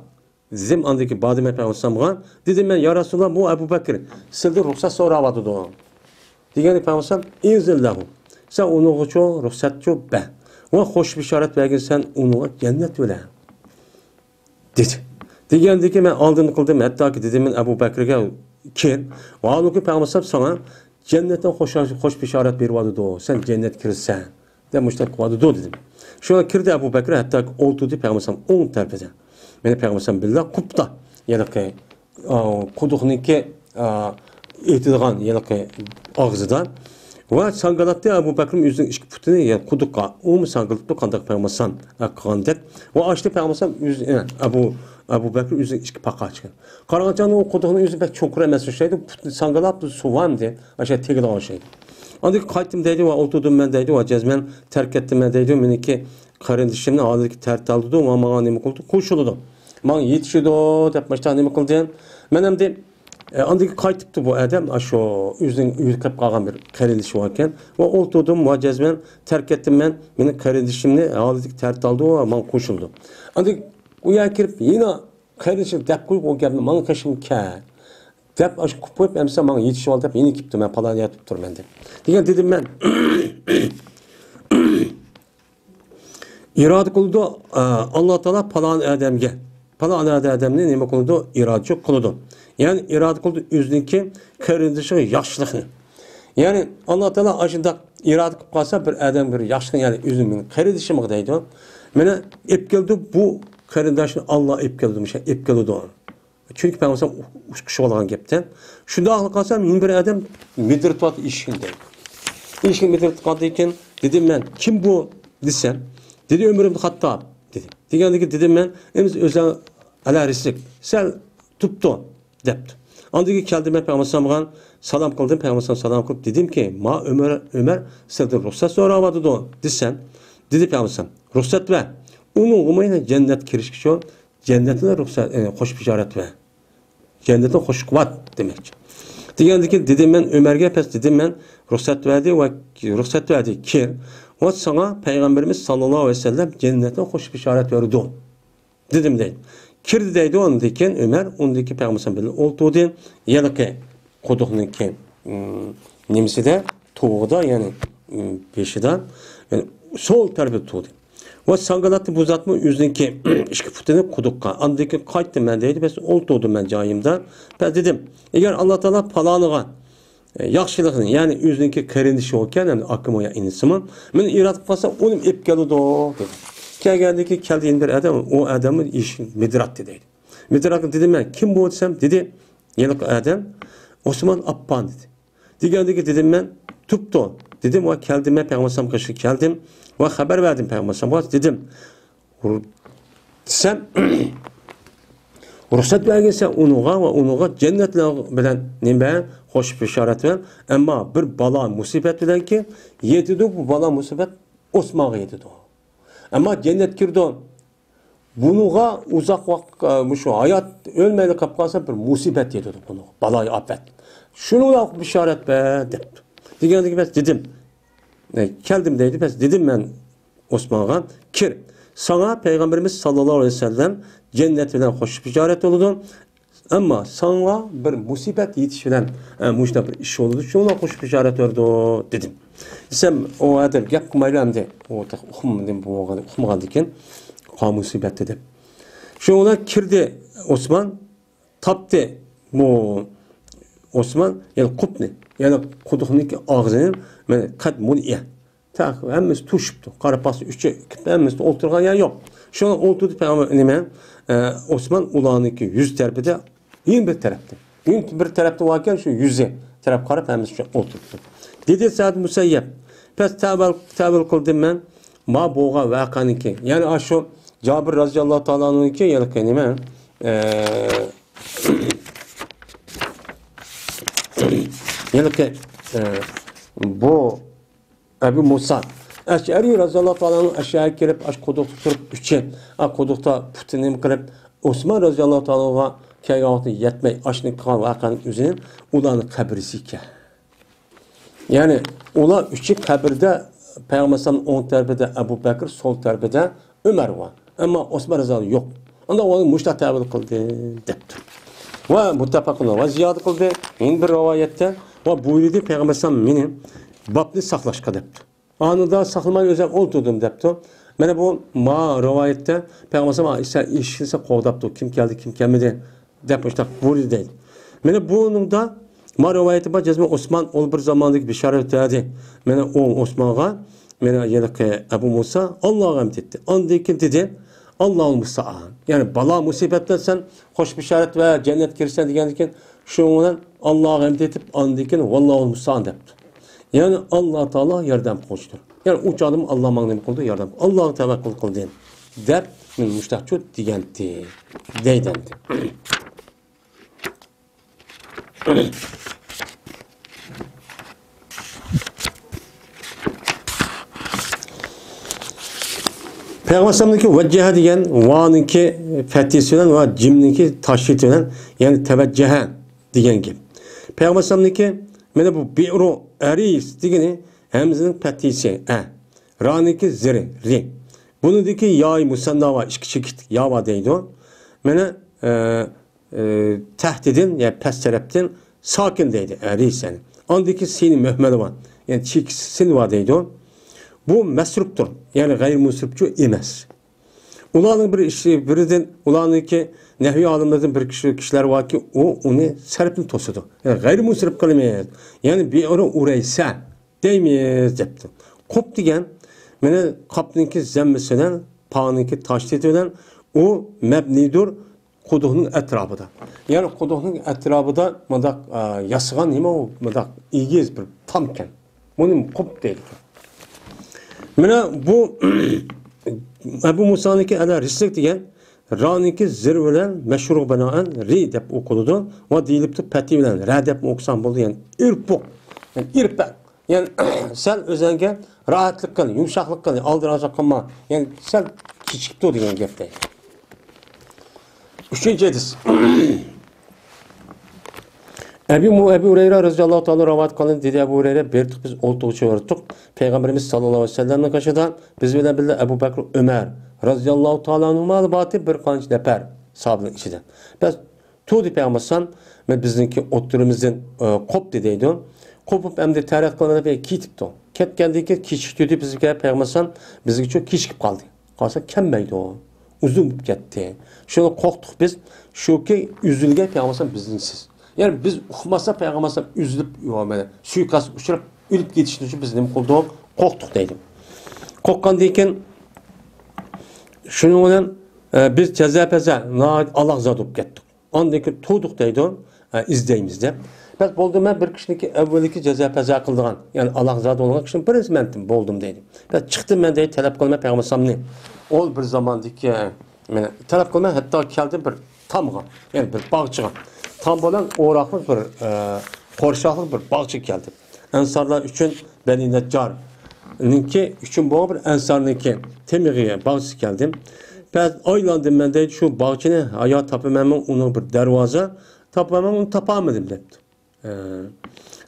دېدىم، ئاندىن كېيىن باردىم پەيغەمبەر ئەلەيھىسسالامغا. دېدىم مەن، يا رەسۇلاللا، بۇ ئەبۇ بەكىر سىلىدىن رۇخسەت سوراۋاتىدۇ. دېگەندە پەيغەمبەر ئەلەيھىسسالام، ئىزىن لەھۇ، سەن ئۇنىڭغىچۇ رۇخسەتچۇ بەر. ۋە خوش بېشارەت بەرگىن سەن ئۇنىڭغا جەننەت بىلەن. دېدى. دېگەندىكىن مەن ئالدىن قىلدىم، ھەتتاكى دېدىم مەن ئەبۇ بەكرىگە كىر. ۋاھالۇكى پەيغەمبەر ئەلەيھىسسالام ساڭا جەننەتتىن خوش، خوش بېشارەت بېرىۋاتىدۇ، سەن جەننەتكە كىرىسەن دەپ مۇشۇنداق قىلىۋاتىدۇ دېدىم. شۇڭا كىردى ئەبۇ بەكرى، ھەتتاكى ئولتۇردى پەيغەمبەر ئەلەيھىسسالام ئوڭ تەرىپىدە. مەن پەيغەمبەر ئەلەيھىسسالام بىللە قۇپتا، ھېلىقى ئا، قۇدۇقنىڭكى، ئا، ئېتىدىغان ھېلىقى ئاغزىدا. ۋە ساڭگىلاتتى ئەبۇ بەكرىم ئۆزىنىڭ ئىككى پۇتىنى، يەنى قۇدۇققا ئۇمۇ ساڭگىلىتىپتۇ، قانداق پەيغەمبەر ئەلەيھىسسالام قىلغاندەك. ۋە ئاشتى پەيغەمبەر ئەلەيھىسسالام ئۆزى، ئەبۇ، ئەبۇ بەكرى ئۆزىنىڭ ئىككى پاقا ئاچقان. قاراڭچىغا ئۇ قۇدۇقنىڭ ئۆزى بەك چوڭقۇر ئەمەس ئوخشايدۇ، پۇتىنى ساڭگىلاپ سۇ بارمىدى، ئاشۇ تېگىدىغان ئوخشايدۇ. ئاندىن قايتتىم دەيدۇ ۋە ئولتۇردۇم مەن دەيدۇ ۋە جەزمەن تەرك ئەتتىم مەن دەيدۇ، مېنىڭكى قېرىندىشىمنى ھالىتىگە تەرەت ئالدىدۇ، ماڭا، ماڭا نېمە قىلدى؟ قوشۇلىدۇ. ماڭا يېتىشىدۇ دەپ ماشتا نېمە قىلدى؟ مەن ئەمدى، ئە، ئاندىن قايتىپتۇ بۇ ئادەم، ئاشۇ ئۆزىنىڭ ئۆيىگە كېلىپ قالغان بىر قېرىندىشى باركەن. ۋە ئولتۇردۇم، ۋە جەزمەن تەرك ئەتتىم مەن، مېنىڭ قېرىندىشىمنى ھالىتىگە تەرەت ئالدى، ماڭا قوشۇلدى. ئاندىن ئۇ يەرگە كىرىپ يەنە قېرىندىشىم دەپ قويۇپ ئۇ گەپنى ماڭا قېشىمغا كەل دەپ ئاشۇ قىلىپ قويۇپ، ئەمسە ماڭا يېتىشىۋال دەپ يەنە كېلىپتۇ، مەن پالان يەردە تۇرۇپ تۇرىمەن دەپ. دېگەن دېدىم مەن. ئىرادە قىلىدۇ، ئە، ئاللا تائالا پالان ئادەمگە، پالان ئادەمنى نېمە قىلىدۇ؟ ئىرادىچى قىلىدۇ. يەنى ئىرادە قىلىدۇ ئۆزىنىڭكى قېرىندىشىغا ياخشىلىقنى. يەنى ئاللا تائالا ئاشۇنداق ئىرادە قىلىپ قالسا، بىر ئادەم بىر ياخشىلىقنى، يەنى ئۆزىنىڭ مېنىڭ قېرىندىشىمغا دەيدۇ. مانا ئېلىپ كەلدى بۇ قېرىنداشنى، ئاللا ئېلىپ كەلدى، مۇشۇ ئېلىپ كەلدى. چۈنكى پەيغەمبەر ئۇقۇشۇۋالغان گەپتە. شۇنداق قىلسام، يەنە بىر ئادەم مىدىرىتىۋاتىدۇ ئىشىكنى دەيدۇ. ئىشىكنى مىدىرىتىۋاتقاندىن كېيىن دېدىم مەن، كىم بۇ دېسەم، دېدى، ئۆمەر ئىبن خاتتاب دېدى. دېگەندىن كېيىن دېدىم مەن، ئەمىز ئۆزى ئەلە رىسىك، سەل تۇپتۇ دەپتۇ. ئاندىن كېيىن كەلدىم مەن پەيغەمبەر ئەلەيھىسسالامغا سالام قىلدىم، پەيغەمبەر ئەلەيھىسسالام سالام قىلىپ دېدىمكى، ما ئۆمەر، ئۆمەر سىلىدىن رۇخسەت سوراۋاتىدۇ دېسەم، دېدى پەيغەمبەر ئەلەيھىسسالام، رۇخسەت بەر. ئۇنىڭغىمۇ يەنە جەننەتكە كىرىشكە شۇ جەننەتنى رۇخسەت، ئە، خوش بىشارەت بەر. جەننەتنى خوش قىلىۋات دېمەكچى. دېگەندىن كېيىن دېدىم مەن ئۆمەرگە، پەس دېدىم مەن، رۇخسەت بەردى ۋە رۇخسەت بەردى، كىر. ۋە ساڭا پەيغەمبىرىمىز ساللاللاھۇ ئەلەيھى ۋەسەللەم جەننەتنى خوش بىشارەت بەردى دېدىم دەيدۇ. كىردى دەيدۇ، ئاندىن كېيىن ئۆمەر، ئۇندىن كېيىن پەيغەمبەر بىلەن ئولتۇردى. ھېلىقى قۇدۇقنىڭكى، ئىم، نېمىسىدە، تۇۋىدا، يەنى، ئىم، بېشىدا، يەنى سول تەرىپىدە تۇردى. ۋە ساڭگىلاتتى بۇ زاتمۇ ئۆزىنىڭكى ئىككى پۇتىنى قۇدۇققا. ئاندىن كېيىن قايتتىم مەن دەيدۇ، بەس ئولتۇردۇم مەن جايىمدا. بەس دېدىم، ئەگەر ئاللا تائالا پالانىغا، ئە، ياخشىلىقنى، يەنى ئۆزىنىڭكى قېرىندىشى ئىكەن، يەنى ئاكىمۇ يا ئىنىسىمۇ، مېنى ئىرادە قىلسا ئۇنى ئېلىپ كېلىدۇ دېدى. كەلگەندىن كېيىن كەلدى يەنە بىر ئادەم، ئۇ ئادەممۇ ئىشىكنى مىدىراتتى دەيدۇ. مىدىراتقا دېدىم مەن، كىم بۇ دېسەم، دېدى، ھېلىقى ئادەم، ئوسمان ئاپپان دېدى. دېگەندىكى دېدىم مەن، تۇپتۇ دېدىم ۋە كەلدىم، مەن پەيغەمبەر ئەلەيھىسسالام قېشىغا كەلدىم ۋە خەۋەر بەردىم پەيغەمبەر ئەلەيھىسسالامغا، دېدىم، رۇ-، دېسەم، رۇخسەت بەرگىنسەن ئۇنىڭغا ۋە ئۇنىڭغا جەننەتلەر بىلەن نېمە، خوش بېشارەت بىلەن، ئەمما بىر بالا مۇسىبەت بىلەنكى يېتىدۇ، بۇ بالا مۇسىبەت ئوسمانغا يېتىدۇ. ئەمما جەننەتكە كىرىدۇ. بۇنىڭغا ئۇزاق ۋاقىت، ئە، مۇشۇ ھايات ئۆلمەيلا قېلىپ قالسا، بىر مۇسىبەت يېتىدۇ بۇنىڭغا، بالايىئاپەت. شۇنىڭغا بىشارەت بەر دەپتۇ. دېگەندىكى بەس دېدىم. ئە، كەلدىم دەيدۇ، بەس دېدىم مەن ئوسمانغا، كىر. ساڭا پەيغەمبىرىمىز ساللاللاھۇ ئەلەيھى ۋەسەللەم جەننەت بىلەن خوش بىشارەت بولىدۇ. ئەمما ساڭا بىر مۇسىبەت يېتىش بىلەن، ئە، مۇشۇنداق بىر ئىش بولىدۇ، شۇڭا خوش بىشارەت بېرىدۇ دېدىم. دېسەم، ئۇ ئادەم گەپ قىلمايلا ئەمدى، ئۇ تېخى ئۇقمىدى، بۇ بولغان، ئۇقمىغاندىكىن، قا مۇسىبەت دېدى. شۇنىڭ بىلەن كىردى ئوسمان، تاپتى بۇ ئوسمان، يەنى قۇپنى، يەنى قۇدۇقنىڭكى ئاغزىنى، مانا قەد مۇنئە. تەق-، ھەممىسى توشۇپتۇ. قارا پاس ئۈچى، ھەممىسى ئولتۇرغان يەر يوق. شۇڭا ئولتۇردى پەيغەمبەر نېمە، ئە، ئوسمان ئۇلارنىڭكى يۈز تەرىپىدە، يەنە بىر تەرەپتە. يەنە بىر تەرەپتە باركەن، شۇ يۈزى تەرەپ قاراپ ھەممىسى شۇ ئولتۇرۇپتۇ. دېدى سەئىد مۇسەييەب، پەس تەۋىل، تەۋىل قىلدىم مەن، ما بولغان ۋەقەنىڭكى. يەنى ئاشۇ جابىر رازىياللاھۇ تائالا ئانھۇنىڭكى، يەنى نېمە، ئە، ھېلىقى، ئە، بۇ ئەبۇ مۇسا ئەشئەرى رەزىياللاھۇ تائالا ئەنھۇ ئەشياگە كېلىپ، ئاش قۇدۇقتا تۇرۇپ ئۈچى، ئا، قۇدۇقتا پۇتىنى نېمە قىلىپ، ئوسمان رەزىياللاھۇ تائالا ئەنھۇغا كەلگەن ۋاقتى يەتمەي، ئاشنى قىلغان ۋەقەنىڭ ئۆزىنى ئۇلارنىڭ قەبرىسى ئىكەن. يەنى ئۇلار ئۈچى قەبرىدە، پەيغەمبەر ئەلەيھىسسالام ئوڭ تەرىپىدە ئەبۇ بەكرى، سول تەرىپىدە ئۆمەر بار. ئەمما ئوسمان رەزىياللاھۇ يوق. ئاندا ئۇنى مۇشۇنداق تەۋىل قىلدى دەپتۇ. ۋە مۇتتەپەقۇن ۋە زىيادە قىلدى. يەنە بىر رىۋايەتتە ۋە بۇيرۇدى پەيغەمبەر ئەلەيھىسسالام مېنى بابنى ساقلاشقا دەپتۇ. ئانىدا ساقلىماي ئۆزۈم ئولتۇردۇم دەپتۇ. مانا بۇ ما رىۋايەتتە پەيغەمبەر ئەلەيھىسسالام ئىشىكنى قوغداپتۇ، كىم كەلدى، كىم كەلمىدى دەپ مۇشۇنداق بۇيرۇدى دەيدۇ. مانا بۇنىڭدا ما رىۋايىتى بار، جەزمەن ئوسمان ئۇ بىر زاماندىكى بىشارەت بەردى. مانا ئۇ ئوسمانغا، مانا ھېلىقى ئەبۇ مۇسا ئاللاغا ھەمد ئېيتتى. ئاندىن كېيىن دېدى، ئاللاھۇل مۇستەئان. يەنى بالا مۇسىبەتتىن سەن خوش بىشارەت ۋە جەننەتكە كىرىسەن دېگەندىن كېيىن، شۇنىڭ بىلەن ئاللاغا ھەمد ئېيتىپ، ئاندىن كېيىن ۋاللاھۇل مۇستەئان دەپتۇ. يەنى ئاللا تائالا ياردەم قىلغۇچىدۇر. يەنى ئۇ چاغدىمۇ ئاللا ماڭا نېمە قىلدى؟ ياردەم. ئاللاغا تەۋەككۈل قىلدىم دەپ، مانا مۇشۇنداق چۇت دېگەنتى. دەيدەمدى. پەيغەمبەر ئەلەيھىسسالامنىڭكى ۋەججەھە دېگەن ۋانىڭكى پەتھىسى بىلەن ۋە جىمنىڭكى تەشدىدى بىلەن، يەنى تەۋەججەھە دېگەن گەپ. پەيغەمبەر ئەلەيھىسسالامنىڭكى مانا بۇ بىئرۇ ئەرىس دېگىنى ھەمزىنىڭ پەتھىسى ئە، رانىڭكى زېرى رى. بۇنىڭدىكى ياي مۇسەننا ۋار، ئىككى چېكىتلىك يا بار دەيدۇ. مانا، ئە، ئە، تەھتىدىن، يەنى پەس تەرەپتىن ساكىن دەيدۇ، ئە، رىسەن. ئاندىكى سىنى مۆھمەل بار، يەنى چېكىتلىك سىن بار دەيدۇ. بۇ مەسرۇپتۇر، يەنى غەيرىي مۇنسىرىپچۇ ئەمەس. ئۇلارنىڭ بىر ئىشى، بىرىدىن ئۇلارنىڭكى نەھۋىي ئالىملىرىدىن بىر كىشى، كىشىلەر باركى، ئۇ ئۇنى سەرپنى توسىدۇ. يەنى غەيرىي مۇنسىرىپ قىلىمىز. يەنى بىئرۇ ئۇرەيسە دەيمىز دەپتۇ. قۇپ دېگەن، مانا قاپنىڭكى زەممىسى بىلەن، پانىڭكى تەشدىدى بىلەن ئۇ مەبنىدۇر قۇدۇقنىڭ ئەتراپىدا. يەنى قۇدۇقنىڭ ئەتراپىدا مۇنداق، ئا، ياسىغان نېمە ئۇ؟ مۇنداق ئېگىز بىر تامكەن. بۇنى قۇپ دەيدىكەن. مانا بۇ ئەبۇ مۇسانىڭكى ئەلە رىسلىك دېگەن رانىڭكى زېر بىلەن مەشرۇغ بىنائەن رى دەپ ئوقۇلىدۇ. ۋە دېيىلىپتۇ پەتھى بىلەن رە دەپ ئوقۇساڭ بولىدۇ. يەنى ئىرپۇق، يەنى ئىرپەق. يەنى سەل ئۆزۈڭگە راھەتلىق قىل، يۇمشاقلىق قىل، ئالدىراڭغۇ قىلما. يەنى سەل كېچىكىپتۇ دېگەن گەپ دەيدۇ. ئۈچىنچى ھەدىس. ئەبى مۇ-، ئەبى ھۇرەيرە رەزىياللاھۇ تائالا رىۋايەت قىلغان دېدى، ئەبۇ ھۇرەيرە، بىر بىز ئولتۇرغۇچە بولۇپ، پەيغەمبىرىمىز ساللاللاھۇ ئەلەيھى ۋەسەللەمنىڭ قېشىدا بىز بىلەن بىللە ئەبۇ بەكرى ئۆمەر رەزىياللاھۇ تائالا ئەنھۇما بارتى، بىر قانچە نەپەر ساھابىنىڭ ئىچىدە. بەس تۇردى پەيغەمبەر ئەلەيھىسسالام، بىزنىڭكى ئوتتۇرىمىزدىن، ئە، قوپتى دەيدۇ. قوپۇپ ئەمدى تەرەت قىلىپ كېتىپتۇ. كەتكەندىن كېيىن كېچىكتۈردى بىزگە پەيغەمبەر ئەلەيھىسسالام، بىزگىچە كېچىكىپ قالدى. قارىسا كەلمەيدۇ. ئۇزۇن بولۇپ كەتتى. شۇنى قورقتۇق بىز. شۇكى ئۈزۈلگەن پەيغەمبەر ئەلەيھىسسالام بىزنىڭسىز. يەنى بىز ئۇقماسا پەيغەمبەر ئەلەيھىسسالام ئۈزۈلۈپ، سۇيىقەستكە ئۇچراپ ئۆلۈپ كېتىشى ئۈچۈن بىز نېمە قىلدۇق؟ قورقتۇق دەيدۇ. قورققاندىن كېيىن شۇنىڭ بىلەن، ئە، بىز جەزا-پەزا ناھايىتى ئالاقزادە بولۇپ كەتتۇق. ئاندىن كېيىن تۇردۇق دەيدۇ، ئە، ئىزدەيمىز دەپ. بەس بولدى، مەن بىر كىشىنىڭكى ئەۋۋەلكى جەزا-پەزا قىلىدىغان، يەنى ئالاقزادە بولغان كىشىنىڭ بىرىنچى مەن بولدۇم دەيدۇ. بەس چىقتىم مەن دەيدۇ، تەلەپ قىلىمەن پەيغەمبەر ئەلەيھىسسالامنى. ئۇ بىر زاماندىكى، مەن تەلەپ قىلىمەن، ھەتتا كەلدىم بىر تامغا، يەنى بىر باغچىغا. تام بىلەن ئوراقلىق بىر، ئە، قورشاقلىق بىر باغچىغا كەلدىم. ئەنسارلار ئۈچۈن بەنى نەججارنىڭكى ئۈچۈن بولغان بىر ئەنسارنىڭكى تېمىغى باغچىسى كەلدىم. بەس ئايلاندىم مەن دەيدۇ، شۇ باغچىنى ھايا تاپىمەنمۇ، ئۇنىڭ بىر دەرۋازا تاپىمەنمۇ، ئۇنى تاپالمىدىم دەپتۇ. ئە،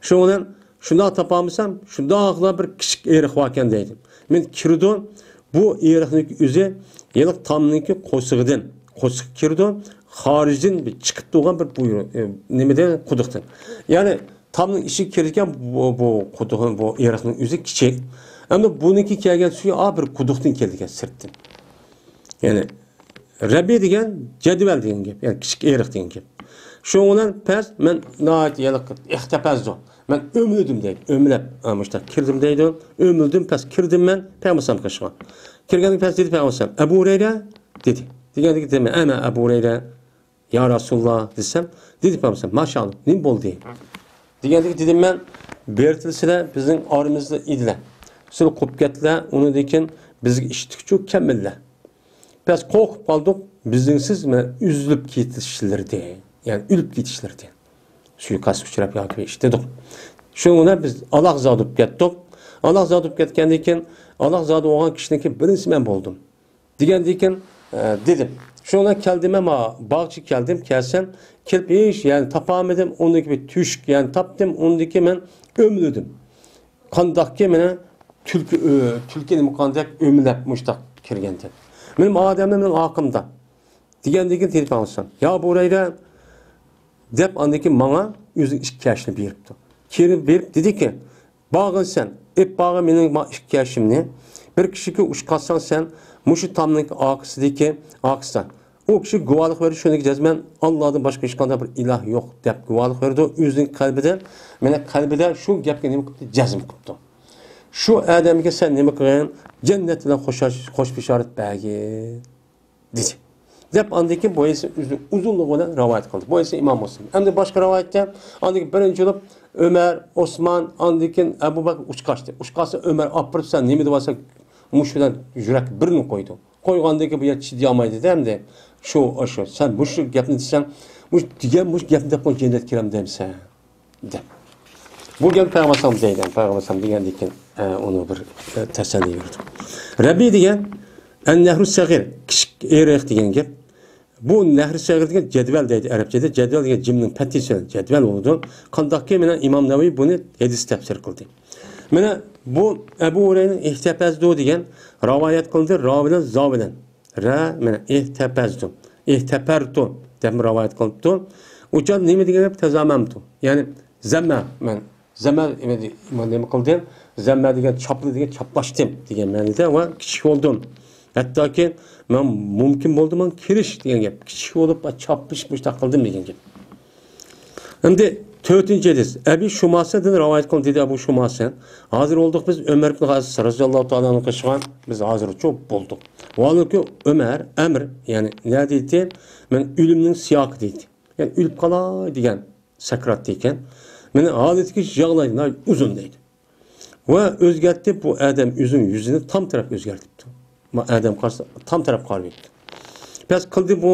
شۇنىڭ بىلەن شۇنداق تاپالمىسام، شۇنداقلا بىر كىچىك ئېرىق باركەن دەيدۇ. مەن كىرىدۇ، بۇ ئېرىقنىڭ ئۆزى ھېلىقى تامنىڭكى قورسىقىدىن، قورسىقى كىرىدۇ، خارىجدىن بىر چىقىپ تۇرغان بىر بۇيرۇق، ئە، نېمىدىن، قۇدۇقتىن. يەنى تامنىڭ ئىچىگە كىرىدىكەن، بۇ، بۇ قۇدۇقنىڭ، بۇ ئېرىقنىڭ ئۆزى كىچىك. ئەمدى بۇنىڭكى كەلگەن سۈيى، ئا، بىر قۇدۇقتىن كېلىدىكەن سىرتتىن. يەنى رەبى دېگەن جەدۋەل دېگەن گەپ، يەنى كىچىك ئېرىق دېگەن گەپ. شۇنىڭ بىلەن پەس مەن ناھايىتى ھېلىقى ئېقتەپەزدۇ. مەن ئۆمىلىدىم دەيدۇ، ئۆمىلەپ، ئا، مۇشۇنداق كىردىم دەيدۇ. ئۆمىلىدىم، پەس كىردىم مەن پەيغەمبەر ئەلەيھىسسالامنىڭ قېشىغا. كىرگەندىن پەس دېدى پەيغەمبەر ئەلەيھىسسالام، ئەبۇ ھۇرەيرە دېدى. دېگەندىكى دېمە، ئەنە ئەبۇ ھۇرەيرە. يا رەسۇلاللا دېسەم، دېدى پەيغەمبەر، ماشائاللا، نېمە بولدى؟ دېگەندىكى دېدىم مەن، بېرىتىلسىلە بىزنىڭ ئارىمىزدا ئىدىلە. سىلە قوپۇپ كەتتىلە، ئۇنىڭدىن كېيىن بىزگە ئىشتىكچۇ كەلمىدىلە. بەس قورقۇپ قالدۇق، بىزنىڭسىز مانا ئۈزۈلۈپ كېتىشلىرىدى، يەنى ئۆلۈپ كېتىشلىرىدى. سۇيىقەستكە ئۇچراپ ياكى بىر ئىش دېدۇق. شۇنىڭ بىلەن بىز ئالاقزادە بولۇپ كەتتۇق. ئالاقزادە بولۇپ كەتكەندىن كېيىن، ئالاقزادە بولغان كىشىنىڭكى بىرىنچىسى مەن بولدۇم. دېگەندىن كېيىن، ئە، دېدىم. شۇنىڭ بىلەن كەلدىم، مەن مانا باغچىغا كەلدىم، كەلسەم، كېلىپ ھېچ يەرنى تاپالمىدىم. ئۇندىن كېيىن بىر تۆشۈك يەرنى تاپتىم، ئۇندىن كېيىن مەن ئۆمىلىدىم. قانداقكى مانا تۈلكە، ئۆ-، تۈلكە نېمە قىلغاندەك ئۆمىلەپ مۇشتاق كىرگەندەك. مېنىڭ ئادەملىرىم مېنىڭ ئارقامدا. دېگەندىن كېيىن تېلېفون قىلسام، يا ئەبۇ ھۇرەيرە، دەپ ئاندىن كېيىن ماڭا ئۆزىنىڭ ئىككى كەشىنى بېرىپتۇ. كىرىپ بېرىپ دېدىكى، بارغىن سەن، ئېلىپ بارغىن مېنىڭ ما ئىككى كەشىمنى. بىر كىشىگە ئۇچ قاتساڭ سەن، مۇشۇ تامنىڭ ئارقىسىدىكى، ئارقىسىدا. ئۇ كىشى گۇۋاھلىق بېرىدۇ، شۇنىڭكى جەزمەن ئاللادىن باشقا ھېچقانداق بىر ئىلاھ يوق دەپ گۇۋاھلىق بېرىدۇ. ئۆزىنىڭ قەلبىدە، مېنىڭ قەلبىدە شۇ گەپكە نېمە قىپتۇ؟ جەزم قىپتۇ. شۇ ئادەمگە سەن نېمە قىلغىن؟ جەننەت بىلەن خوش، خوش بېشارەت بەرگىن. دېدى. دەپ ئاندىن كېيىن بۇ ھەدىسنى ئۇزۇن، ئۇزۇنلۇقى بىلەن رىۋايەت قىلدى. بۇ ھەدىسنى ئىمام مۇسلىم. ئەمدى باشقا رىۋايەتتە، ئاندىن كېيىن بىرىنچى بولۇپ ئۆمەر، ئوسمان، ئاندىن كېيىن ئەبۇ بەكىر ئۇچقاچتى. ئۇچقاچتا ئۆمەر ئاپىرىپ، سەن نېمە دەۋاتساڭ، مۇشۇ بىلەن يۈرەك بىرنى قويدى. قويغاندىن كېيىن بۇ يەر چىدىيالمايدۇ ئەمدى. شۇ، شۇ، سەن مۇشۇ گەپنى دېسەڭ، مۇشۇ دېگەن مۇشۇ گەپنى دەپ قويۇپ جەننەتكە كىرەم دەمسەن؟ دەپ. بۇ گەپ پەيغەمبەر ئەلەيھىسسالام دەيدۇ. پەيغەمبەر ئەلەيھىسسالام دېگەندىن كېيىن، ئە، ئۇنى بىر، ئە، تەسەللى بېرىدۇ. رەببى دېگەن، ئەن-نەھرۇ سەغىر، كىچىك ئېرىق دېگەن گەپ. بۇ نەھرۇ سەغىر دېگەن جەدۋەل دەيدۇ ئەرەبچىدە. جەدۋەل دېگەن جىمنىڭ پەتھىسى بىلەن جەدۋەل بولىدۇ. قانداقكى مانا ئىمام نەۋەۋى بۇنى ھەدىس تەپسىر قىلدى. مانا بۇ ئەبۇ ھۇرەيرىنىڭ ئىھتەپەزدۇ دېگەن رىۋايەت قىلدى، را بىلەن، زا بىلەن. رە، مانا، ئىھتەپەزتۇ، ئىھتەپەرتۇ دەپ رىۋايەت قىلىپتۇ. ئۇ چاغدا نېمە دېگەن گەپ؟ تەزامەمتۇ. يەنى زەممە، مەن زەممە، نېمە قىلدىم؟ زەممە دېگەن چاپلا دېگەن چاپلاشتىم دېگەن مەنىدە ۋە كىچىك بولدۇم. ھەتتاكى مەن مۇمكىن بولدى ماڭا كىرىش دېگەن گەپ. كىچىك بولۇپ چاپلىشىپ مۇشۇنداق قىلدىم دېگەن گەپ. ئەمدى تۆتىنچى ھەدىس. ئەبى شۇماسە دىن رىۋايەت قىلدى، دېدى ئەبۇ شۇماسە. ھازىر بولدۇق بىز ئۆمەر ئىبن خەتتاب رەزىياللاھۇ تائالا ئەنھۇ قىلىشقان، بىز ھازىرچۇ بولدۇق. ۋالىكى ئۆمەر، ئەمر، يەنى نە دېدى؟ مەن ئۆلۈمنىڭ سىياقى دېدى. يەنى ئۆلۈپ قالاي دېگەن سەكرات دېگەن. مېنى ھالىتىگە ياغلايدۇ، ناھايىتى ئۇزۇن دەيدۇ. ۋە ئۆزگەرتتى بۇ ئادەم ئۆزىنىڭ يۈزىنى تام تەرەپ ئۆزگەرتىپتۇ. ما ئادەم قارىسا تام تەرەپ قارىۋېتىپتۇ. پەس قىلدى بۇ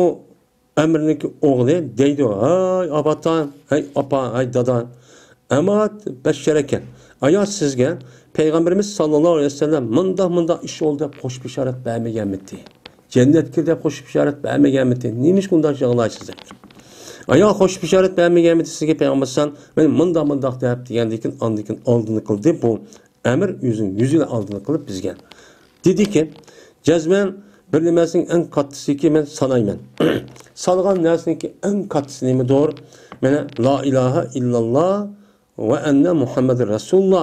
ئەمرنىڭكى ئوغلى دەيدۇ، ھەي ئاپاتا، ھەي ئاپا، ھەي دادا، ئەمات بەششەرەكە، ئايا سىزگە پەيغەمبىرىمىز ساللاللاھۇ ئەلەيھى ۋەسەللەم مۇنداق، مۇنداق ئىش بولدى دەپ خوش بېشارەت بەرمىگەنمىدى؟ جەننەتكە كىر دەپ خوش بېشارەت بەرمىگەنمىدى؟ نېمىشقا ئۇنداق يىغلايسىز دەپ. ئايا خوش بېشارەت بەرمىگەنمىدى سىزگە پەيغەمبەر سان، مەن مۇنداق، مۇنداق دەپ دېگەندىن كېيىن، ئاندىن كېيىن ئالدىنى قىلدى بۇ. ئەمر ئۆزىنىڭ يۈزى بىلەن ئالدىنى قىلىپ بىزگە دېدىكى، جەزمەن بىر نېمىسىنىڭ ئەڭ كاتتىسىكى مەن سانايمەن. سانىغان نەرسىنىڭكى ئەڭ كاتتىسى نېمىدۇر؟ مانا، لا ئىلاھە ئىللاللا ۋە ئەننە مۇھەممەدۇر رەسۇلۇللا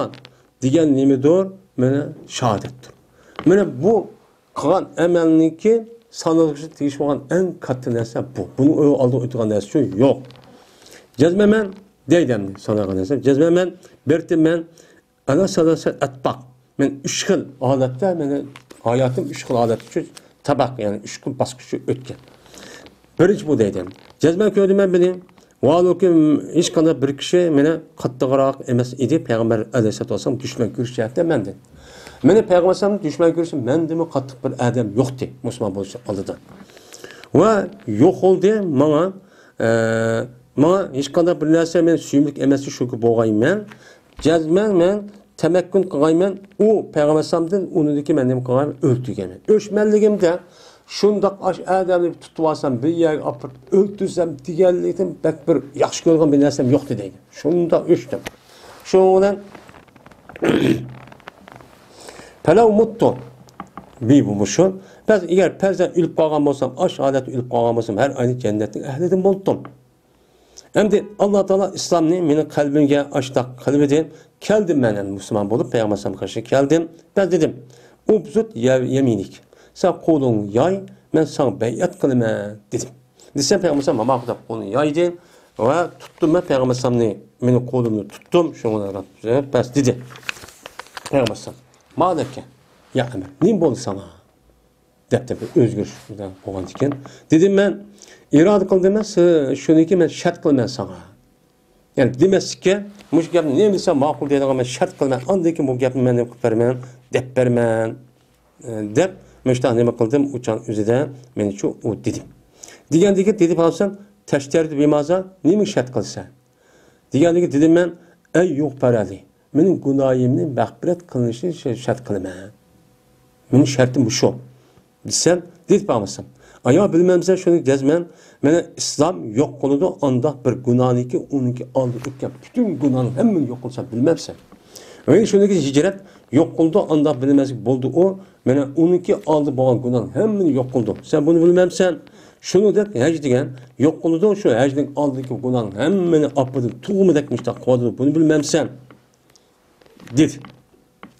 دېگەن نېمىدۇر؟ مانا، شاھادەتتۇر. مانا بۇ قىلغان ئەمەلنىڭكى سانىلىشى تېگىشلىك بولغان ئەڭ كاتتا نەرسە بۇ. بۇنىڭ ئالدىغا ئۆتىدىغان نەرسە يوق. جەزمەن مەن دەيدۇ ئەمدى سانىغان نەرسە. جەزمەن مەن بىر تىن مەن ئەلا سەلاسە ئەتباق. مەن ئۈچ خىل ھالەتتە، مېنىڭ ھاياتىم ئۈچ خىل ھالەتتە شۇ تەبەق، يەنى ئۈچ خىل باسقۇچ ئۆتكەن. بىرىنچى بۇ دەيدۇ. جەزمەن كۆردۈم مەن بۇنى. ۋالىكىم ھېچقانداق بىر كىشى مېنى قاتتىقراق ئەمەس ئىدى، پەيغەمبەر ئەلەيھىسسالاتۇ ۋەسسالام دۈشمەن كۆرۈش جەھەتتە مەندىن. مېنى پەيغەمبەر ئەلەيھىسسالام دۈشمەن كۆرسە مەندىنمۇ قاتتىق بىر ئادەم يوقتى، مۇسۇلمان بولۇش ئالدىدا. ۋە يوق بولدى ماڭا، ئە، ماڭا ھېچقانداق بىر نەرسە مېنى سۆيۈملۈك ئەمەس، شۇ بولغايمەن. جەزمەن مەن تەمەككۈن قىلغايمەن، ئۇ پەيغەمبەر ئەلەيھىسسالامدىن ئۇنىڭدىكى مەن نېمە قىلغايمەن؟ ئۆلتۈرگەيمەن. ئۆچمەنلىكىمدە شۇنداق ئاش ئادەمنى تۇتۇپ ئالسام، بىر يەرگە ئاپىرىپ ئۆلتۈرسەم دېگەنلىكتىن بەك بىر ياخشى كۆرىدىغان بىر نەرسەم يوقتى دەيدۇ. شۇنداق ئۆچتۈم. شۇنىڭ بىلەن پەلەۋ مۇتتۇ. بى بۇ مۇشۇ. بەس ئەگەر پەرزەن ئۆلۈپ قالغان بولسام، ئاش ھالەتتە ئۆلۈپ قالغان بولسام، ھەر ئاينى جەننەتنىڭ ئەھلىدىن بولدۇم. ئەمدى ئاللا تائالا ئىسلامنى مېنىڭ قەلبىمگە ئاشتاق قىلىۋىدى. كەلدىم مەن ئەمدى مۇسۇلمان بولۇپ، پەيغەمبەر ئەلەيھىسسالامغا قارشى كەلدىم. بەس دېدىم، ئۇبزۇت يە-، يەمىنىك. سەن قولۇڭنى ياي، مەن ساڭا بەيئەت قىلىمەن دېدىم. دېسەم، پەيغەمبەر ئەلەيھىسسالام ماقۇل دەپ قولىنى يايدى ۋە تۇتتۇم مەن پەيغەمبەر ئەلەيھىسسالامنى، مېنىڭ قولۇمنى تۇتتۇم، شۇڭا بەس دېدى. پەيغەمبەر ئەلەيھىسسالام، ما لەكە يا ئەمىر، نېمە بولدى ساڭا؟ دەپتۇ بىر ئۆزگىرىش بولغاندىكىن. دېدىم مەن، ئىرادە قىلدىم مەن، شۇنىكى مەن شەرت قىلىمەن ساڭا. يەنى دېمەسلىككە، مۇشۇ گەپنى نېمە دېسە ماقۇل دەيدىغان مەن شەرت قىلىمەن، ئاندىن كېيىن بۇ گەپنى مەن نېمە قىلىپ بېرىمەن، دەپ بېرىمەن، ئە، دەپ، مۇشۇنداق نېمە قىلدىم، ئۇچان ئۆزىدە مېنىچۇ ئۇ دېدى. دېگەندىكىن دېدى پەيغەمبەر، تەشتەرىتۇ بىمازا، نېمىگە شەرت قىلىسەن؟ دېگەندىكىن دېدىم مەن، ئەي يۇغپەرەلى، مېنىڭ گۇناھىمنى مەغپىرەت قىلىنىشىنى شەرت قىلىمەن. مېنىڭ شەرتىم مۇشۇ. دېسەم، دېدى پەيغەمبەر، ئايا بىلمەمسەن شۇنى جەزمەن، مانا ئىسلام يوق بولىدۇ، ئانداق بىر گۇناھنىكى ئۇنىڭكى ئالدىدا ئۆتكەن پۈتۈن گۇناھنىڭ ھەممىنى يوق قىلسا بىلمەمسەن؟ ۋە شۇنىڭكى ھىجرەت يوق قىلىدۇ، ئانداق بىلمەسلىك بولدى ئۇ، مانا ئۇنىڭكى ئالدى بولغان گۇناھنىڭ ھەممىنى يوق قىلىدۇ. سەن بۇنى بىلمەمسەن؟ شۇنى دەپ ھەج دېگەن يوق قىلىدۇ، شۇ ھەجنىڭ ئالدىدىكى گۇناھنىڭ ھەممىنى ئاپىدىن تۇغمىدەك مۇشتاق قىلىۋاتىدۇ، بۇنى بىلمەمسەن؟ دېدى.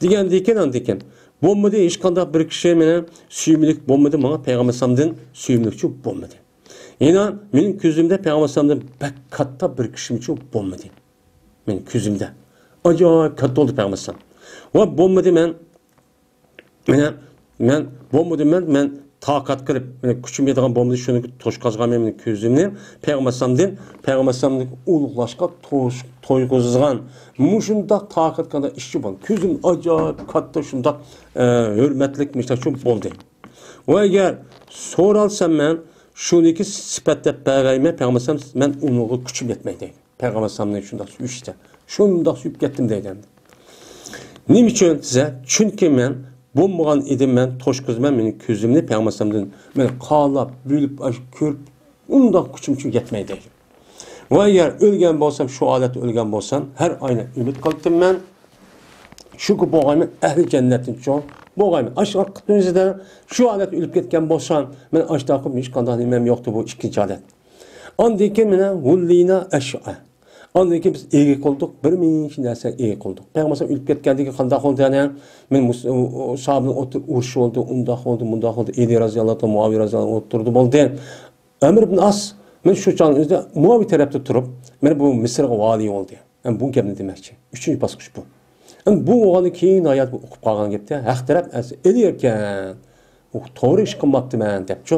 دېگەندىكىن ئاندىكىن، بولمىدى، ھېچقانداق بىر كىشى مېنى سۆيۈملۈك بولمىدى، ماڭا پەيغەمبەر ئەلەيھىسسالامدىن سۆيۈملۈكچۇ بولمىدى. يەنە مېنىڭ كۆزۈمدە پەيغەمبەر ئەلەيھىسسالامدىن بەك كاتتا بىر كىشىمۇچۇ بولمىدى. مېنىڭ كۆزۈمدە ئاجايىپ كاتتا بولدى پەيغەمبەر ئەلەيھىسسالام. ۋە بولمىدى، مەن مانا، مەن بولمىدىم، مەن، مەن تاقەت قىلىپ، مانا، كۈچۈم يەتىدىغان بولمىدى، شۇنى توشقازغان مەن كۆزۈمنى پەيغەمبەر ئەلەيھىسسالامدىن، پەيغەمبەر ئەلەيھىسسالامنى ئۇلۇغلاشقا توش-، تويغۇزغان مۇشۇنداق تاقەت قىلغان ئىشچى بولدى. كۆزۈم ئاجايىپ كاتتا شۇنداق، ئە، ھۆرمەتلىك مۇشۇنداق شۇ بولدى. ۋە ئەگەر سورالسام مەن شۇنىكى سۈپەت دەپ بەرگەيمەن، پەيغەمبەر ئەلەيھىسسالام، مەن ئۇنىڭغا كۈچۈم يەتمەيدۇ. پەيغەمبەر ئەلەيھىسسالامنى شۇنداق سۆيۈشتە، شۇنداق سۆيۈپ كەتتىم دەيدۇ ئەمدى. نېمە ئۈچۈن دېسە، چۈنكى مەن بولمىغان ئىدىم، مەن توشقۇزىمەن مېنىڭ كۆزۈمنى پەيغەمبەر ئەلەيھىسسالامدىن، مەن قانلاپ، بۆلۈپ، ئاشۇ كۆرۈپ، ئۇنداق كۈچۈم شۇ يەتمەيدۇ دەيدۇ. ۋە ئەگەر ئۆلگەن بولسام، شۇ ھالەتتە ئۆلگەن بولسام، ھەر ئاينى ئۈمىد قىلىپتىمەن، شۇكى بولغايمەن ئەھلى جەننەتنىچۇ، بولغايمەن ئاشۇ قىپتىن يۈزىدە شۇ ھالەتتە ئۆلۈپ كەتكەن بولسام، مەن ئاشتاق قىلىپ ھېچقانداق نېمەم يوقتۇ، بۇ ئىككىنچى ھالەت. ئاندىن كېيىن مانا ھۇللىنا ئەشيا. ئاندىن كېيىن بىز ئىگە قىلدۇق، بىر مىنچە نەرسە ئىگە قىلدۇق. پەيغەمبەر ئۆلۈپ كەتكەندىن كېيىن قانداق بولدى يەنە؟ مەن مۇس-، ئۇ، ئۇ، ساھابىنىڭ ئوتتۇرا ئۇرۇشى بولدى، ئۇنداق بولدى، مۇنداق بولدى، ئەلى رازىياللاھۇ ئەنھۇ، مۇئاۋىيە رازىياللاھۇ ئەنھۇ ئوتتۇرىدا بولدى. ئەمر ئىبن ئاس، مەن شۇ چاغنىڭ ئۆزىدە مۇئاۋىيە تەرەپتە تۇرۇپ، مەن بۇ مىسىرغا ۋالىي بولدى. ئەمدى بۇ گەپنى دېمەكچى. ئۈچىنچى باسقۇچ بۇ. ئەمدى بۇ بولغاندىن كېيىن ھايات بۇ ئۇقۇپ قالغان گەپتە، ھەق تەرەپ ئەسلى ئېلى ئىكەن. ئۇ توغرا ئىش قىلماپتىمەن دەپچۇ.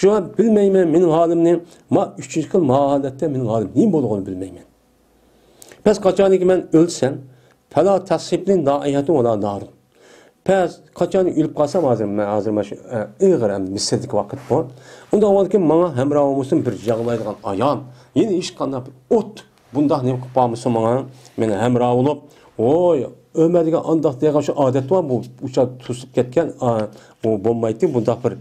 شۇڭا بىلمەيمەن مېنىڭ ھالىمنى، ما ئۈچىنچى خىل ما ھالەتتە مېنىڭ ھالىم نېمە بولىدىغىنى بىلمەيمەن. بەس قاچانكى مەن ئۆلسەم، پەلا تەسىبنى نائىھەتۇ ۋەلا نارۇ. پەس قاچان ئۆلۈپ قالسام، ھازىر مەن، ھازىر مانا شۇ، ئە، ئېغىر ئەمدى مىسىردىكى ۋاقىت بۇ. ئۇنداق بولغاندىكىن ماڭا ھەمراھ بولمىسۇن بىر يىغلايدىغان ئايال، يەنە ھېچقانداق بىر ئوت بۇنداق نېمە قىلىپ قالمىسۇن ماڭا، مېنى ھەمراھ بولۇپ، ۋوي، ئۆمەر دېگەن ئانداق دېگەن شۇ ئادەت بار، بۇ ئۇچار توسۇپ كەتكەن، ئا، بۇ بولمايتتى، بۇنداق بىر،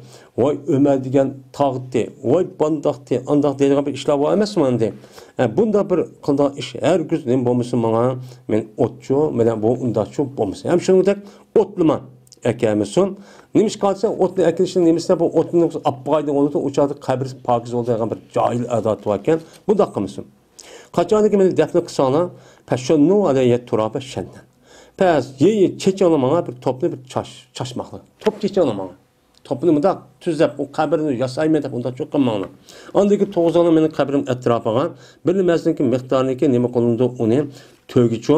ۋاي، ئۆمەر دېگەن تاغتى، ۋاي، بانداقتى، ئانداق دەيدىغان بىر ئىشلار بار ئەمەسمۇ ئەمدى؟ ئە، بۇنداق بىر قىلىدىغان ئىش ھەرگىز نېمە بولمىسۇن ماڭا، مېنى ئوتچۇ، مانا بۇ ئۇنداقچۇ بولمىسۇن. ھەم شۇنىڭدەك ئوتلىما ئەكەلمىسۇن. نېمىشقا دېسە، ئوتنى ئەكېلىشنىڭ نېمىسى بۇ ئوتنى ئاپپىغايدىن بولىدۇ، ئۇ چاغدا قەبرىسى پاكىز بولىدىغان بىر جاھىل ئادەت باركەن، بۇنداق قىلمىسۇن. قاچانكى مېنى دەپنە قىلساڭلار، پەشۇننۇ ئەلەييە تۇرابە شەننەن. پەس يېيى چېچىڭلار ماڭا بىر توپنى بىر چاش، چاچماقلىق. توپ چېچىڭلار ماڭا. توپنى مۇنداق تۈزەپ، ئۇ قەبرىنى ياسايمەن دەپ ئۇنداق چوقۇن ماڭىلا. ئاندىن كېيىن توغۇزاڭلار مېنىڭ قەبرىم ئەتراپىغا بىر نېمىسىنىڭكى مىقدارىنىڭكى نېمە قىلىنىدۇ، ئۇنى تۆگىچۇ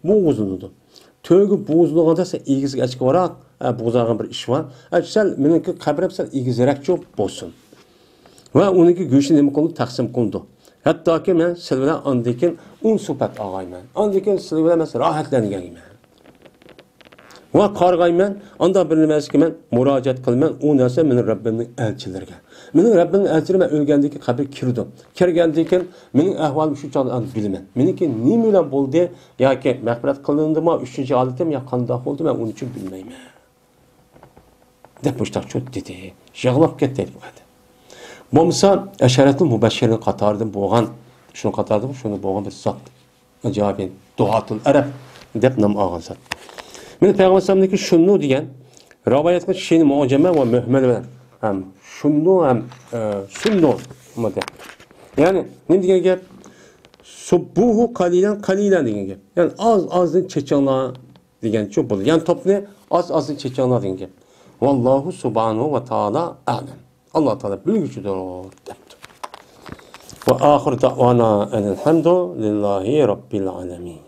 بوغۇزلىنىدۇ. تۆگە بوغۇزلىغاندا سەل ئېگىزگە ئەچكە باراق، ئە، بوغۇزلانغان بىر ئىش بار. ئە، سەل مېنىڭكى قەبرەم سەل ئېگىزرەكچۇ بولسۇن. ۋە ئۇنىڭكى گۆشى نېمە قىلىنىدۇ؟ تەقسىم قىلىنىدۇ. ھەتتاكى مەن سىلەر بىلەن ئاندىن كېيىن ئۇنسۇپەت ئالغايمەن. ئاندىن كېيىن سىلەر بىلەن مەن راھەتلەنگەن. ۋە قارىغايمەن، ئانداق بىر نېمە نەرسىگە مەن مۇراجىئەت قىلىمەن، ئۇ نەرسە مېنىڭ رەببىمنىڭ ئەلچىلىرىگە. مېنىڭ رەببىمنىڭ ئەلچىلىرى مەن ئۆلگەندىن كېيىن قەبرىگە كىرىدۇ. كىرگەندىن كېيىن مېنىڭ ئەھۋالىمنى شۇ چاغدا ئاندىن بىلىمەن. مېنىڭكى نېمە بىلەن بولدى؟ ياكى مەغپىرەت قىلىندىمۇ، ئۈچىنچى ھالىتىم يا قانداق بولدى، مەن ئۇنى چۈ بىلمەيمەن. دەپ مۇشتاق چۇ دېدى. يىغلاپ كەتتى دەيدۇ بۇ يەردە. بولمىسا ئەشەرەتۇل مۇبەششىرىن قاتارىدىن بولغان، شۇنىڭ قاتارىدا شۇنى بولغان بىر زات. ئەجابىن، دۇھاتۇل ئەرەب دەپ نام ئالغان زات. مانا پەيغەمبەر ئەلەيھىسسالامدىكى شۇننۇ دېگەن رىۋايەتكە شىن مۇئجەمە ۋە مۆھمەل بىلەن ھەم شۇننۇ ھەم، ئە، سۇننۇ دەپ. يەنى نېمە دېگەن گەپ؟ سۇببۇھۇ قەلىلەن قەلىلەن دېگەن گەپ. يەنى ئاز ئازدىن چېچىڭلار دېگەنچۇ بولىدۇ. يەنى توپنى ئاز ئازدىن چېچىڭلار دېگەن گەپ. ۋاللاھۇ سۇبھانەھۇ ۋە تائالا ئەلەم. ئاللا تائالا بىلگۈچىدۇر دەپتۇ. ۋە ئاخىر دەئۋانا ئەنىل ھەمدۇ لىللاھى رەببىل ئالەمىن.